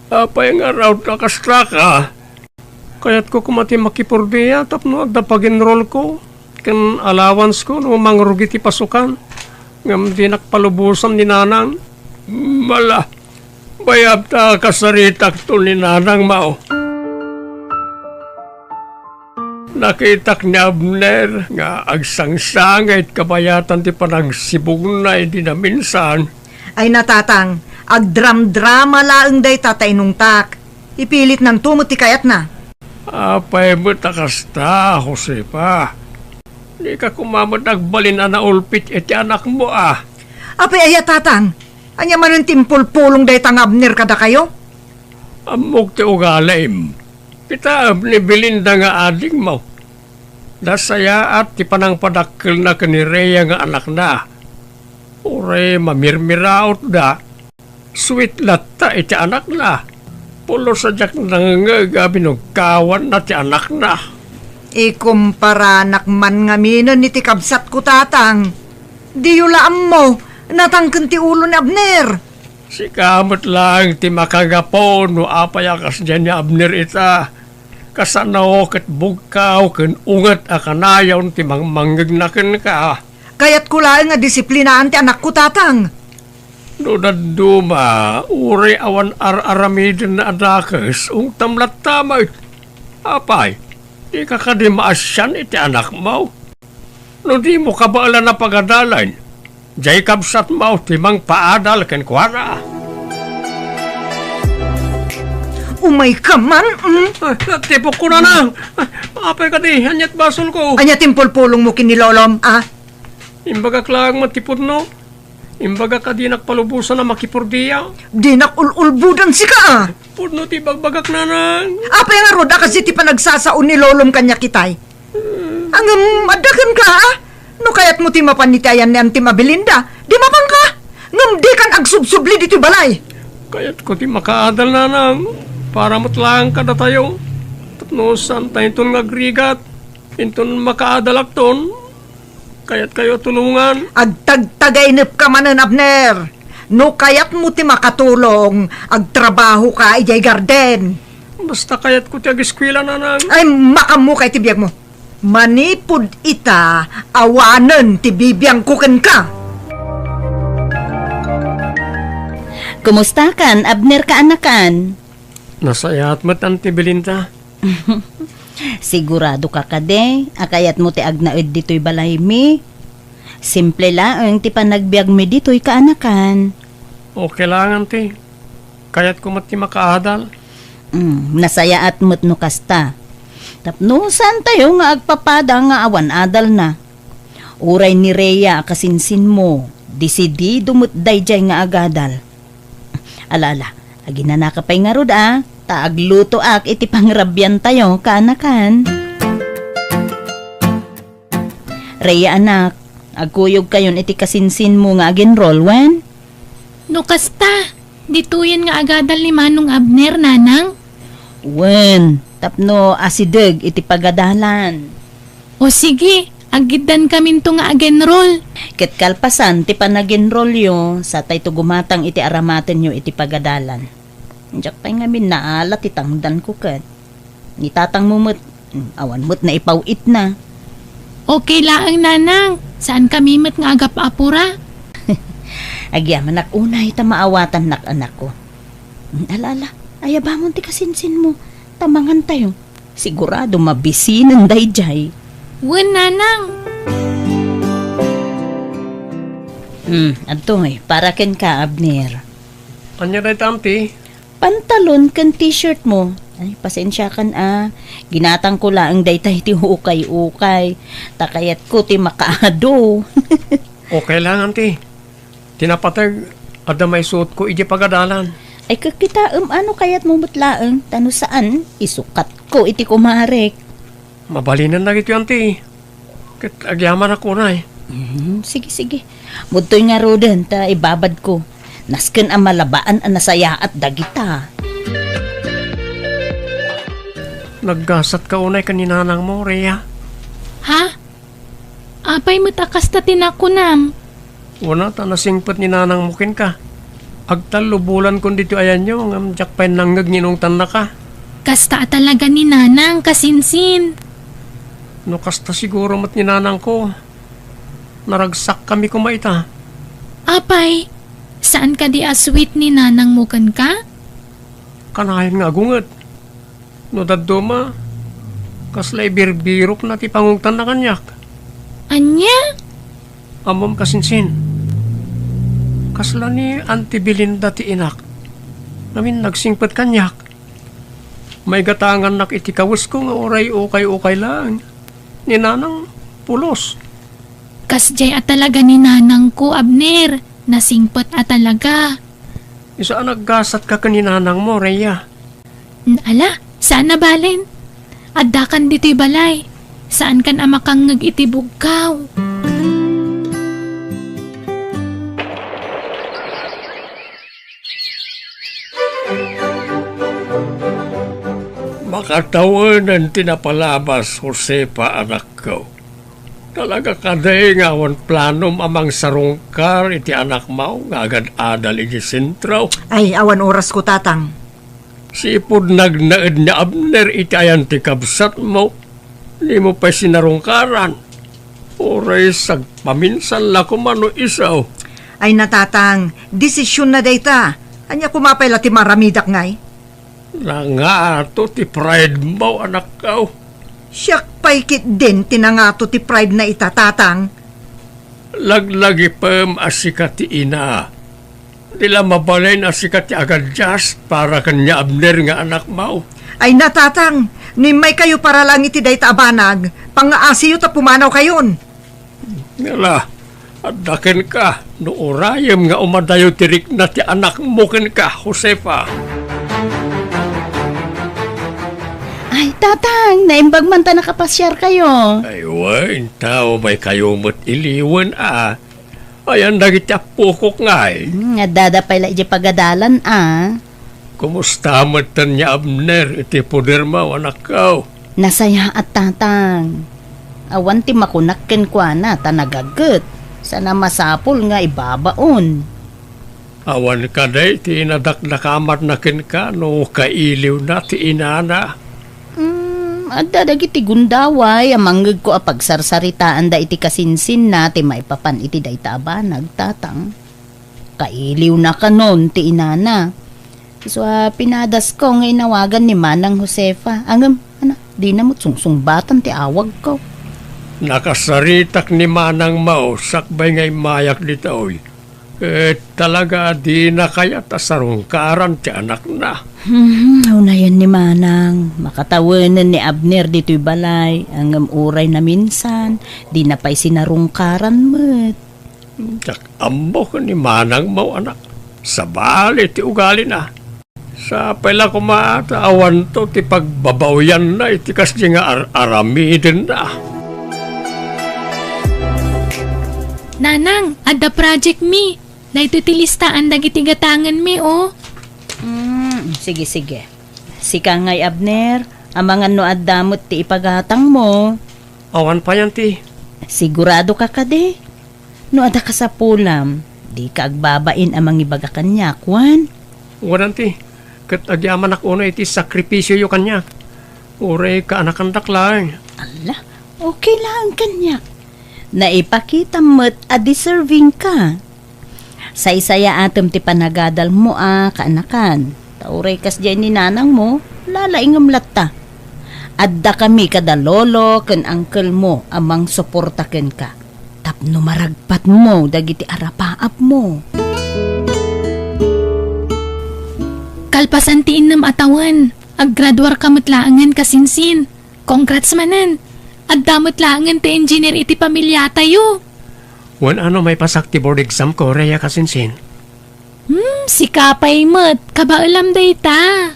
apay nga raut a kastaka? Kayatko koma ti makipordia tapno adda pagenrolko ken allowance ko no mangrugi ti pasukan. Ngem dinak palubosan ni nanang. Mala, bayat ta kasaritakto ni nanangmo. Nakitak ni Abner nga agsangsangit kabayatan ti panagsibugna idi naminsan. Ay, natatang, agdramdrama laeng dayta ta inungtak. Ipilitnanto met ti kayatna. Apay met a kasta, Josefa? Dika koma met agbalin a naulpit iti anakmo a. Apay aya, tatang? Ania manen ti impulpulong dayta nga Abner kadakayo? Ammok ti ugalim. Kitaem ni Belinda nga adingmo. Nasayaat ti panangpadakkelna ken ni Rhea nga anakna. Uray mamirmirautda, sweet latta iti anakna. Pulos a diak nangngeg a binugkawanna ti anakna. Ikumparanak man ngaminen iti kabsatko, tatang. Diyo la ammo, natangken ti ulo ni Abner. Sika met laeng ti makagapu no apay a kasdiay ni Abner ita. Kasano ket bugkaw ken unget a kanayon ti mangmangngegna kenka. Kayatko laeng a disiplinaan ti anakko, tatang. No dadduma, uray awan ar-aramidenna a dakes, ungtam latta met. Apay, dika kadi maasian iti anakmo? No dimo kabaelan a pagadalan, diay kabsatmo ti mangpaadal kenkuana. Umayka man, mm? Ah, tipokko, Nanang. Ah, apay kadi, aniat basolko? Ania ti impulpulongmo ken ni Lolom, a? Imbagak laeng met ti pudno. Imbagak a dinak palubosan a makipurdia. Dinak ul-ulbodan sika, a? Pudno ti ibagbagak, Nanang. Apay ngarud a kas iti panagsasao ni Lolom kaniak itay? Ngem adda kenka, a? No kayatmo ti mapan iti ayan ni Auntie Mabelinda, di mapanka. Ngem dikan agsubsubli ditoy balay. Kayatko ti makaadal, Nanang, para met laeng kadatayo. Tapno saantayonton nga agrigat, inton makaadalakton, kayatkayo a tulongan. Agtagtagainepka manen, Abner. No kayatmo ti makatulong, agtrabahoka idiay garden. Basta kayatko ti ageskuela, Nanang. Ay, makaammoka iti biagmo. Manipud ita, awanen ti bibiangko kenka. Kumustakan, Abner, kaanakan? Nasayaat met, Auntie Belinda. Siguradoka kadi a kayatmo ti agnaed ditoy balaymi? Simple laeng ti panagbiagmi ditoy, kaanakan. Okay laeng, Auntie. Kayatko met ti makaadal. Mm, nasayaat met no kasta. Tapno saantayo nga agpapada nga awan adalna. Uray ni Rhea a kasinsinmo, desidido met daydiay nga agadal. Ala, ala, aginanaka pay ngarud, a, ta aglutoak iti pangrabiantayo, kaanakan. Rhea, anak, agkuyogkayon iti kasinsinmo nga ag-enroll, wen? No kasta, ditoyen nga agadal ni Manong Abner, Nanang? Wen, tapno asideg iti pagadalan. O sige, aggiddankaminto nga ag-enroll. Ket kalpasan ti panag-enrollyo, satayto gumatang iti aramatenyo iti pagadalan. Diak pay ngamin naala ti tangdanko ket. Ni tatangmo met, mm, awan met naipaw-itna. Okay laeng, Nanang. Saankami met nga agap-apura. Agyamanak unay ta maawatannak, anakko. Mm, ala, ala, ayabamon ti kasinsinmo. Ta mangantayo. Sigurado mabisinen daydiay. Wen, Nanang. Hmm, adtoy, para kenka, Abner. Ania dayta, Auntie? Pantalon ken t-shirt mo. Ay, pasensiakan a. Ginatangko laeng dayta iti ukay-ukay. Ta kayatko ti makaado. Okay lang, Auntie. Ti napateg, adda maisuotko idiay pagadalan. Ay, kakitaem a no kayatmo met laeng, ta no saan, isukatko iti kumarek. Mabalinen dagitoy, Auntie. Ket agyamanak unay. Mhm, sige, sige. Mudtoy ngaruden ta ibabadko. Nasken a malabaan a nasayaat dagita. Naggasatka unay ken ni nanangmo, Rhea? Ha? Apay met a kasta ti nakunam? Wen a, ta nasingpet ni nanangmo kenka. Agtallo bulankon ditoy ayanyo, ngem diak pay nangngeg nga inungtannaka. Kasta a talaga ni nanang, kasinsin. No kasta siguro met ni nanangko, naragsakkami koma ita. Apay, saan kadi a sweet ni nanangmo kenka? Kanayon nga agunget. No dadduma, kasla ibirbirokna ti pangungtanna kaniak. Ania? Ammom, kasinsin, kasla ni Auntie Belinda ti inak, ngamin nagsingpet kaniak. Maigatangannak iti kawesko nga uray ukay-ukay laeng. Ni nanang, pulos. Kasdiay a talaga ni nanangko, Abner. Nasingpet a talaga. Isu a naggasatka ken ni nanangmo, Rhea. Ala, saan a balen. Addakan ditoy balay. Saankan a makangngeg iti bugkaw. Makatawenan ti napalabas, Josefa, anakko. Talaga kadi nga awan planom a mangsarungkar iti anakmo nga agad-adal iti sentro? Ay, awan orasko, Tatang. Sipud nagnaed ni Abner iti ayan ti kabsatmo, dimo pay sinarungkaran. Uray sagpaminsan la koma no isu. Ay, Tatang, desisionna dayta. Ania koma pay la ti maaramidak ngay? Nangato ti pride mo, anakko. Siak pay ketdin ti nangato ti pride na ita, Tatang. Laglagipem a sika ti ina. Di la mabalin a sika ti agadias para ken ni Abner nga anakmo. Ay na, Tatang, no immaykayo para laeng iti dayta a banag, pangngaasiyo ta pumanawkayon. Ngala, adda kenka, no urayem nga umadayo ti rikna ti anakmo kenka, Josefa. Ay, Tatang, naimbag man ta nakapasiarkayo. Ay, wen, tao, maykayo met iliwen, a. Ayan dagiti appokok ngay. Hmm, addada pay la idiay pagadalan, a. Kumusta metten ni Abner iti podermo, anakko? Nasayaat, Tatang. Awan ti makunak kenkuana ta nagagget. Sana masapul nga ibabaon. Awan kadi ti inadakdakamatna kenka no kailiwna ti inana? Hmm, adda dagiti gundaway a mangngegko a pagsarsaritaanda iti kasinsinna ti maipapan iti dayta a banag, Tatang. Kailiwna kanon ti inana. Isu a pinadasko nga inawagan ni Manang Josefa. Ngem, ana, dina met sungsungbatan ti awagko. Nakasaritak ni Manangmo sakbay nga immayak ditoy. Ket talaga a dina kayat a sarungkaran ti anakna. Hmm, unayen ni Manang, makatawenen ni Abner ditoy balay, ngem uray naminsan, dina pay sinarungkaran met. Diak ammo ken ni Manangmo, anak. Sabali ti ugalina. Sapay la koma ta awanto ti pagbabaoyanna iti kasdi nga ar-, aramidenna. Nanang, adda project mi. Daytoy ti listaan dagiti gatangen mi, o. Mm, sige, sige. Sika ngay, Abner, amangan no adda met ti ipagatangmo. Awan pay, anti. Sigurado ka kadi? No adda kasapulam, dika agbabain a mangibaga kaniak, wen? Wen, anti. Ket agyamanak unay iti sakripisioyo kaniak. Uray kaanakandak laeng. Alla, okay laeng kaniak. Naipakitam met a deserving ka. Saysayaatem ti panagadalmo a kaanakan. Ta uray kasdiay ni nanangmo, lalaingem latta. Addakami kada lolo ken angkelmo a mangsuporta kenka tapno maragpatmo dagiti arapaapmo. Kalpasan ti innem a tawen, aggraduarka met laengen, kasinsin. Congrats manen! Adda met laengen ti engineer iti pamiliatayo. Wen, ano, maipasak ti board exam ko, Rhea, kasinsin. Hmm, sika pay met, kabaelam dayta.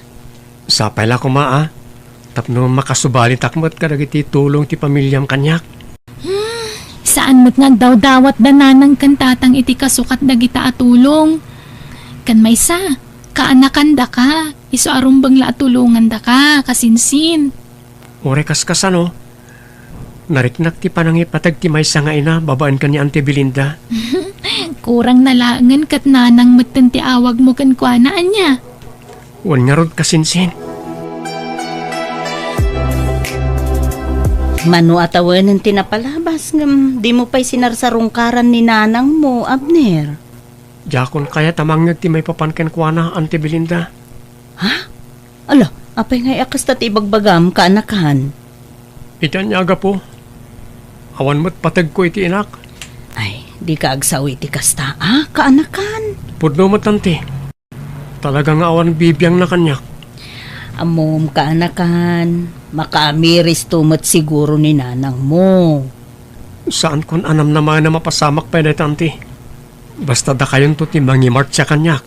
Sapay la koma, a, tapno makasubalitak met kadagiti tulong ti pamiliam kaniak. Hmm, saan met nga agdawdawat da nanang ken tatang iti kasukat dagita a tulong. Ken maysa, kaanakandaka, isu a rumbeng la a tulongandaka, kasinsin. Uray kaskasano, nariknak ti panangipateg ti maysa nga ina babaen ken ni Auntie Belinda. Kurang na laengen ket nanang metten ti awagmo kenkuana, ania? Wen ngarud, kasinsin. Mano a tawenen ti napalabas ngem dimo pay sinarsarungkaran ni nanangmo, Abner? Diakon kayat a mangngeg ti maipapan kenkuana, Auntie Belinda. Ha? Ala, apay ngay a kasta ti ibagbagam, kaanakan? Iti ania a gapu, awan met pategko iti inak. Ay, dika agsao iti kasta, a, kaanakan? Pudno met, anti. Talaga nga awan bibiangna kaniak. Ammom, kaanakan, makaamiristo met siguro ni nanangmo. Saankon a namnamaen a mapasamak pay dayta, anti. Basta dakayonto ti mangimartsa kaniak.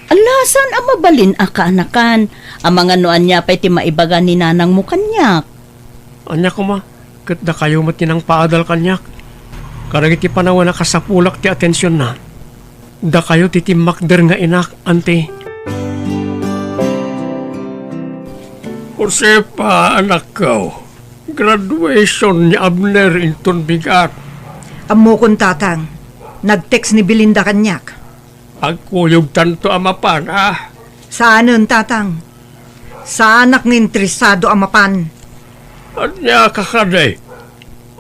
Ala, saan a mabalin a kaanakan? Amangan no ania pay ti maibaga ni nanangmo kaniak. Ania koma, ket dakayo met ti nangpaadal kaniak. Kadagiti panawen a kasapulak ti atensionna, dakayo ti timmakder nga inak, anti. Josefa, anakko, graduation ni Abner inton bigat. Ammokon, tatang. Nag-text ni Belinda kaniak. Agkuyogtanto a mapan, a? Saanen, tatang. Saanak nga interesado a mapan. Ania ka kadi?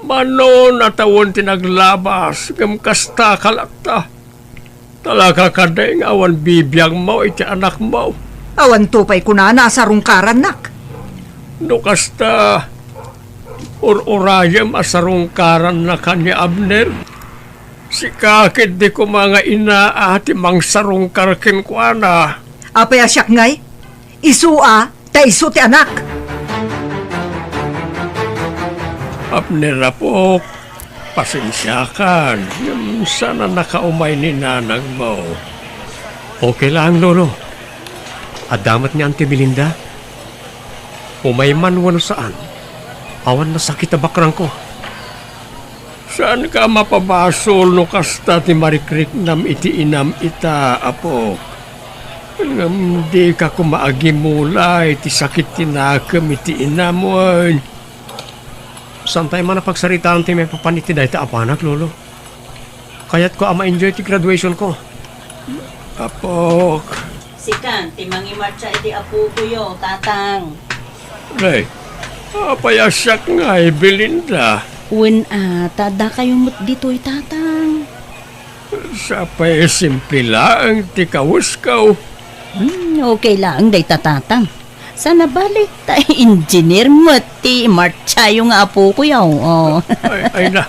Mano a tawen ti naglabas, ngem kasta ka latta? Talaga kadi nga awan bibiangmo iti anakmo? Awanto pay kunana a sarungkarannak. No kasta, Ur-urayem a sarungkaranna ken ni Abner. Sika ketdi koma nga ina a ti mangsarungkar kenkuana. Apay a siak ngay? Isu a, ta isu ti anak. Abner, apok, pasensiakan, ngem saan a nakaumay ni nanangmo. Okay lang, Lolo. Adda met ni Auntie Belinda. Umay man wenno saan, awan nasakit a bakrangko. Saanka a mapabasol no kasta ti marikriknam iti inam ita, apok. Ngem dika koma agimula iti sakit ti nakem iti inam wen. Saantay man a pagsaritaan ti maipapan iti dayta a banag, Lolo. Kayatko a ma-enjoy ti graduationko. Apok. Sika ti mangimartsa iti apokoyo, Tatang. Nay, apay a siak ngay, Belinda? Wen a, ta addakayo met ditoy, Tatang. Sapay simple laeng ti kawesko. Hmm, okay laeng dayta, Tatang. Saan a bali, ta engineer met ti imartsayo nga apokoyo, oh. Ay, ay na.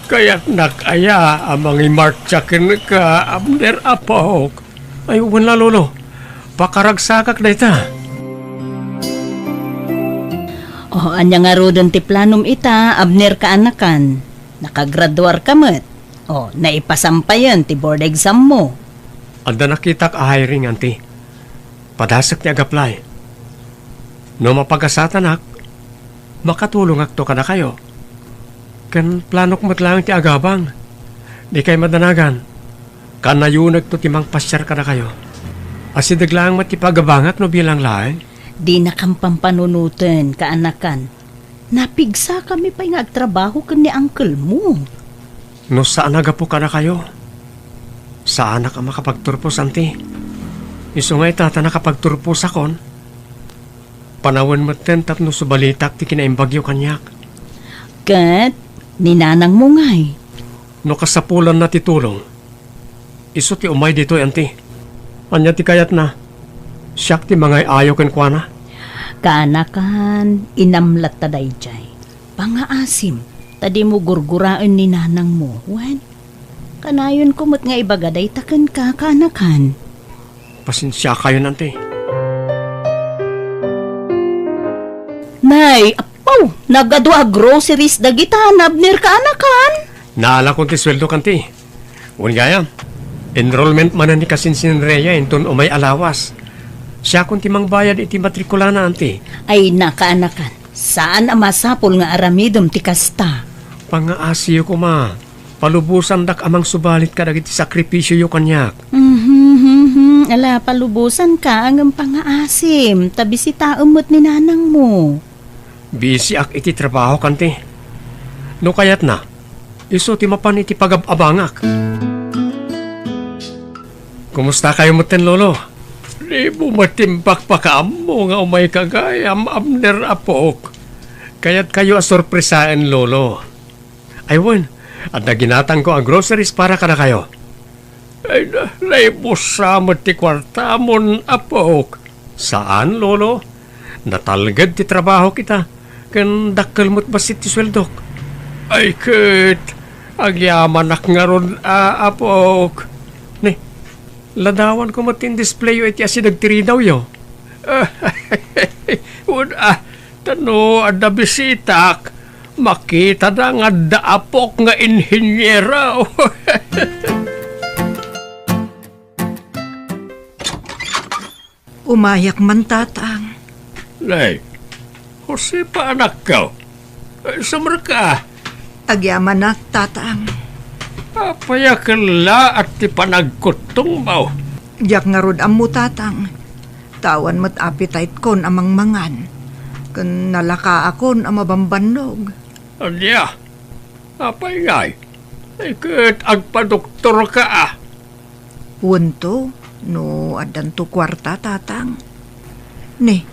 Kayatnak aya a mangimartsa kenka, Abner, apok? Ay, wen la, Lolo. Pakaragsakak dayta. Oh, ania ngaruden ti planom ita, Abner, kaanakan? Nakagraduarka met. Oh, naipasampayen ti board exam mo. Adda nakitak a hiring, Auntie. Padasek ti ag-apply. No mapagasatanak, makatulongakto kadakayo. Ken planok met laeng ti agabang. Dikay madanagan. Kanayonekto ti mangpasiar kadakayo. Asideg laeng met ti pagabangak no bilang laeng. Dinakam pampanunoten, kaanakan. Napigsakami pay nga agtrabaho ken ni uncle mo. No saan a gapu kadakayo, saanak a makapagturpos, Auntie. Isu nga ita ta nakapagturposakon, panawen metten tapno subalitak ti kinaimbagyo kaniak. Ket ni nanang mo ngay? No kasapulanna ti tulong, isu ti umay ditoy, Auntie. Ania ti kayatna? Siak ti mangay-ayo kenkuana? Kaanakan, inam latta daydiay. Pangaasim, ta dimo gurguraen ni nanang mo, wen? Kanayonko met nga ibaga dayta kenka, kaanakan. Pasensiakayon, Auntie. Nay, appaw! Nagadu a groceries dagita, Abner, kaanakan? Naalakon ti sueldok, Auntie. Wen gayam, enrollment manen ni kasinsinreya inton umay a lawas. Siakon ti mangbayad iti matrikulana, Auntie. Ay, na, kaanakan. Saan a masapul nga aramidem ti kasta. Pangaasiyo koma. Palubosandak a mangsubalit kadagiti sakripisioyo kaniak. Mhm, mhm. Ala, palubosanka, ngem pangaasim, ta bisitaem met ni nanang mo. Bisiak iti trabaho, Auntie. No kayatna, isu ti mapan iti pagab-abangak. Kumustakayo metten, Lolo? Dimo met impakpakaammo nga umayka gayam, Abner, apok. Kayatkayo a sorpresaen, Lolo. Ay wen, adda ginatangko a groceries para kadakayo. Ay, na, naibussa met ti kuartamon, apok. Saan, Lolo. Natalged ti trabahok ita, ken dakkel met bassit ti sueldok. Ay ket, agyamanak ngarud a, apok. Ni, ladawanko met ti indisplayo iti asideg ti ridawyo. Wen a, ta no adda bisitak, makitada nga adda apok nga inhiniero. Umayak man, Tatang. Nay, Josefa, anakko. Ay, sumrek ka. Agyamanak, Tatang. Apay a kellaat ti panagkuttongmo? Diak ngarud ammo, Tatang. Ta awan met appetite-kon a mangmangan. Ken nalakaakon a mabambannog. Ania? Apay ngay? Ay ket agpadoktorka a. Wento, no addanto kuarta, Tatang. Ni,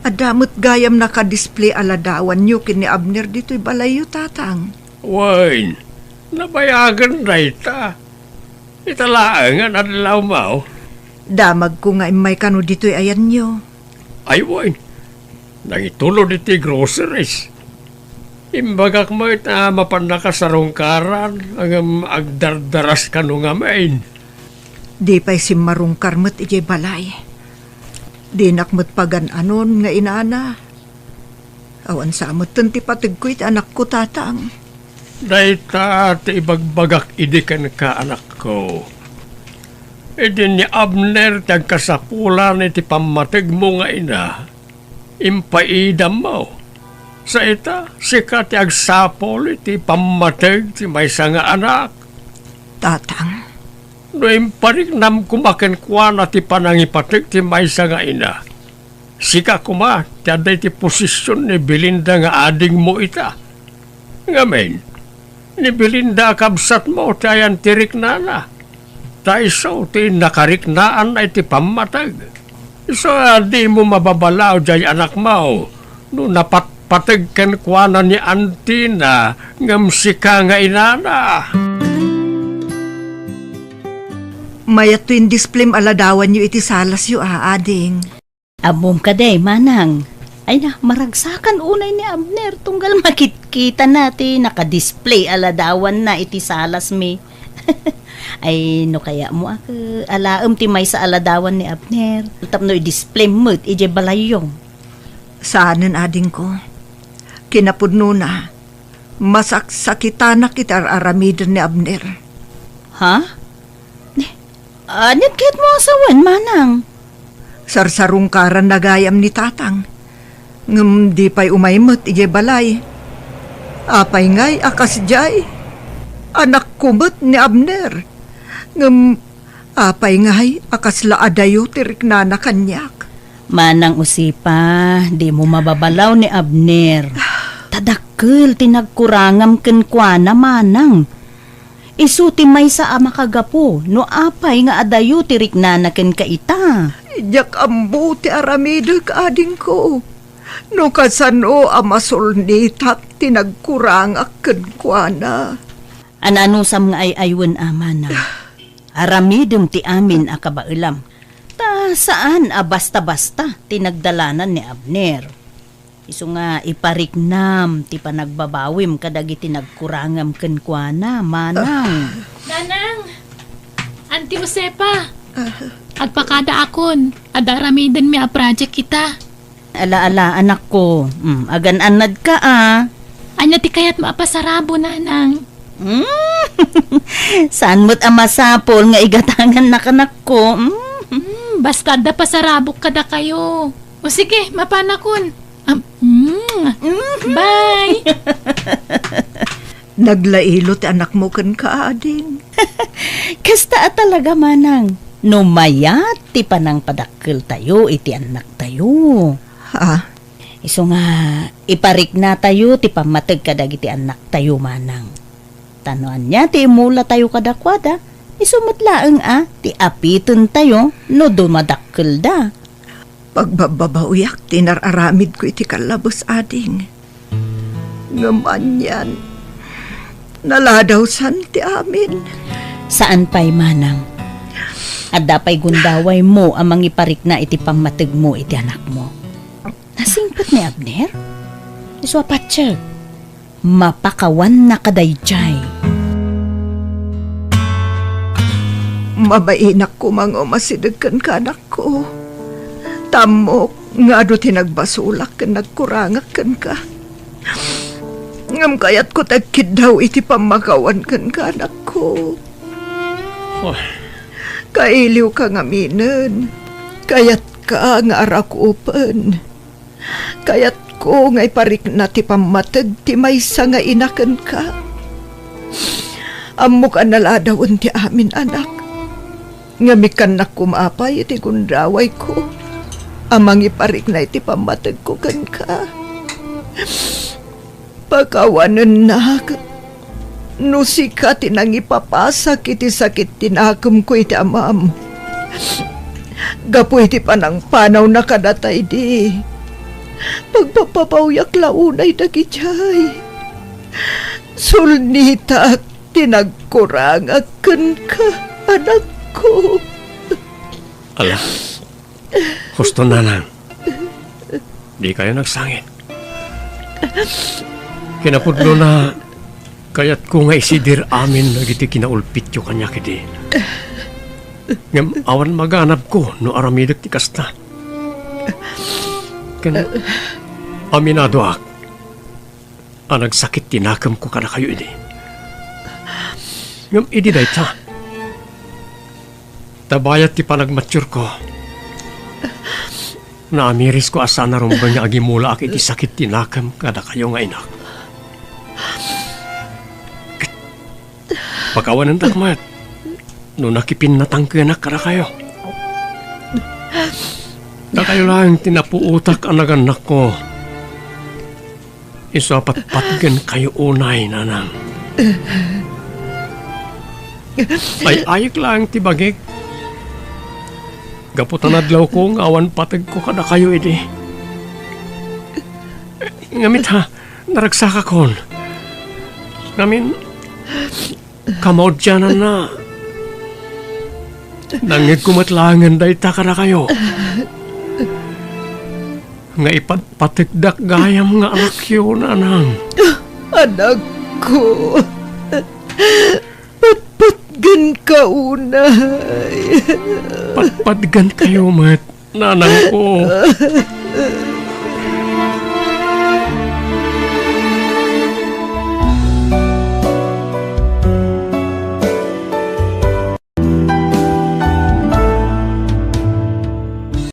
adda met gayam naka-display a ladawanyo ken ni Abner ditoy balayyo, Tatang. Wen, nabayagen dayta. Ita laengen adlawmo. Damagko nga immay kano ditoy ayanyo. Ay, wen. nangitulod iti groceries. Imbagak met a mapan nakasarungkaran, ngem agdardaras kano ngamin. Di pay simmarungkar met idiay balay. Dinak met pagan-anon nga inana. Awan sa metten ti pategko iti anakko, Tatang. Dayta ti ibagbagak idi kenka, anakko. Idi ni Abner ti agkasapulan iti pammategmo nga ina, impaidammo. Sa ita, sika ti agsapul iti pammateg ti maysa nga anak. Tatang. No impariknam koma kenkuana ti panangipateg ti maysa nga ina, sika koma ti adda iti posession ni Belinda nga adingmo ita. Ngamin, ni Belinda a kabsatmo ti ayan ti riknana, ta isu ti nakariknaanna iti pammateg. Isu a dimo mababalaw diay anakmo no napatpateg kenkuana ni antina ngem sika nga inana. Mayatto indisplaym a ladawanyo iti salasyo, a, ading. Ammom kadi, manang. Ay na, maragsakan unay ni Abner tunggal makitkitana ti nakadisplay a ladawanna iti salasmi. Ay, no kayatmo a, alaem ti maysa a ladawan ni Abner tapno idisplay met idiay balayyo. Saanen, adingko. Kinapudnona, masaksakitanak iti ar-aramiden ni Abner. Ha? Ni, aniat kayatmo a sawen, manang? Sarsarungkaranna gayam ni Tatang. Ngem di pay umay met idiay balay. Apay ngay a kasdiay? Anakko met ni Abner. Ngem apay ngay a kasla adayo ti riknana kaniak? Manang Josefa, dimo mababalaw ni Abner. Ta dakkel ti nagkurangam kenkuana, manang. Isu ti maysa a makagapu no apay nga adayo ti riknana kenka ita. Diak ammo ti aramidek, adingko. No kasano a masulnitak ti nagkurangak kenkuana. Ananusam nga ay-aywen a, manang. Aramidem ti amin a kabaelam. Ta saan a basta-basta ti nagdalanan ni Abner. Isu nga ipariknam ti panagbabawim kadagiti nagkurangam kenkuana, manang. Nanang! Auntie Josefa! Ah. Agpakadaakon, adda aramidenmi a project ita. Ala, ala, anakko. Mm, agan-annadka, a. Ania ti kayatmo a pasarabo, nanang? Mm. Saan met a masapul nga igatangannaka, anakko? Mm. Mm, basta adda pasarabok kadakayo. O sige, mapanakon. Am-, mm. Mhm. Bye! Naglailo ti anakmo kenka, ading. Kasta a talaga, manang. No mayat ti panangpadakkeltayo iti annaktayo. Ha? Isu nga, ipariknatayo ti pammateg kadagiti annaktayo, manang. Ta no ania ti imulatayo kadakuada, isu met laeng a ti apitentayo no dumadakkelda. Pagbabbabawiak ti nar-aramidko iti kallabes, ading. Ngem anian, naladawsan ti amin. Saan pay, manang. Adda pay gundawaymo a mangiparikna iti pammategmo iti anakmo. Nasingpet ni Abner? Isu a patiek. Mapakawanna kadaydiay. Mabainak koma nga umasideg kenka, anakko. Ta ammok nga adu ti nagbasolak ken nagkurangak kenka. Ngem kayatko ti agkiddaw iti pammakawan kenka, anakko. Oy. Kailiwka ngaminen. Kayatka nga arakupen. Kayatko nga iparikna ti pammateg ti maysa nga ina kenka. Ammok a naladawen ti amin, anak. Ngem ikkannak koma pay iti gundawayko a mangiparikna iti pammategko kenka. Pakawanennak no sika ti nangipapasak iti sakit ti nakemko iti amam. Gapu iti panangpanawna kadata idi, pagpapabawyak la unay dagidiay. Sulnitak ti nagkurangak kenka, anakko. Ala, husto, nanang. Dikayo nagsangit. Kinapudnona, kayatko nga isidir amin dagiti kinaulpityo kaniak idi. Ngem awan maganabko no aramidek ti kasta. Ken aminadoak a nagsakit ti nakemko kadakayo idi. Ngem idi dayta, ta bayat ti panagmatiurko, naamirisko a saan a rumbeng nga agimulaak iti sakit ti nakem kadakayo nga inak. Ket pakawanendak met no nakipinnatangkenak kadakayo. Dakayo laeng ti napuotak a nagannakko. Isu a patpatgenkayo unay, nanang. Ay-ayek laeng ti bagik. Gapu ta nadlawko nga awan pategko kadakayo idi. Ngamit ha, naragsakakon. Ngamin, kamaudiananna, nangngegko met laengen dayta kadakayo. Nga ipatpategdak gayam nga anakyo, nanang. Anakko, patpatgenka unay. Patpatgenkayo met, nanangko.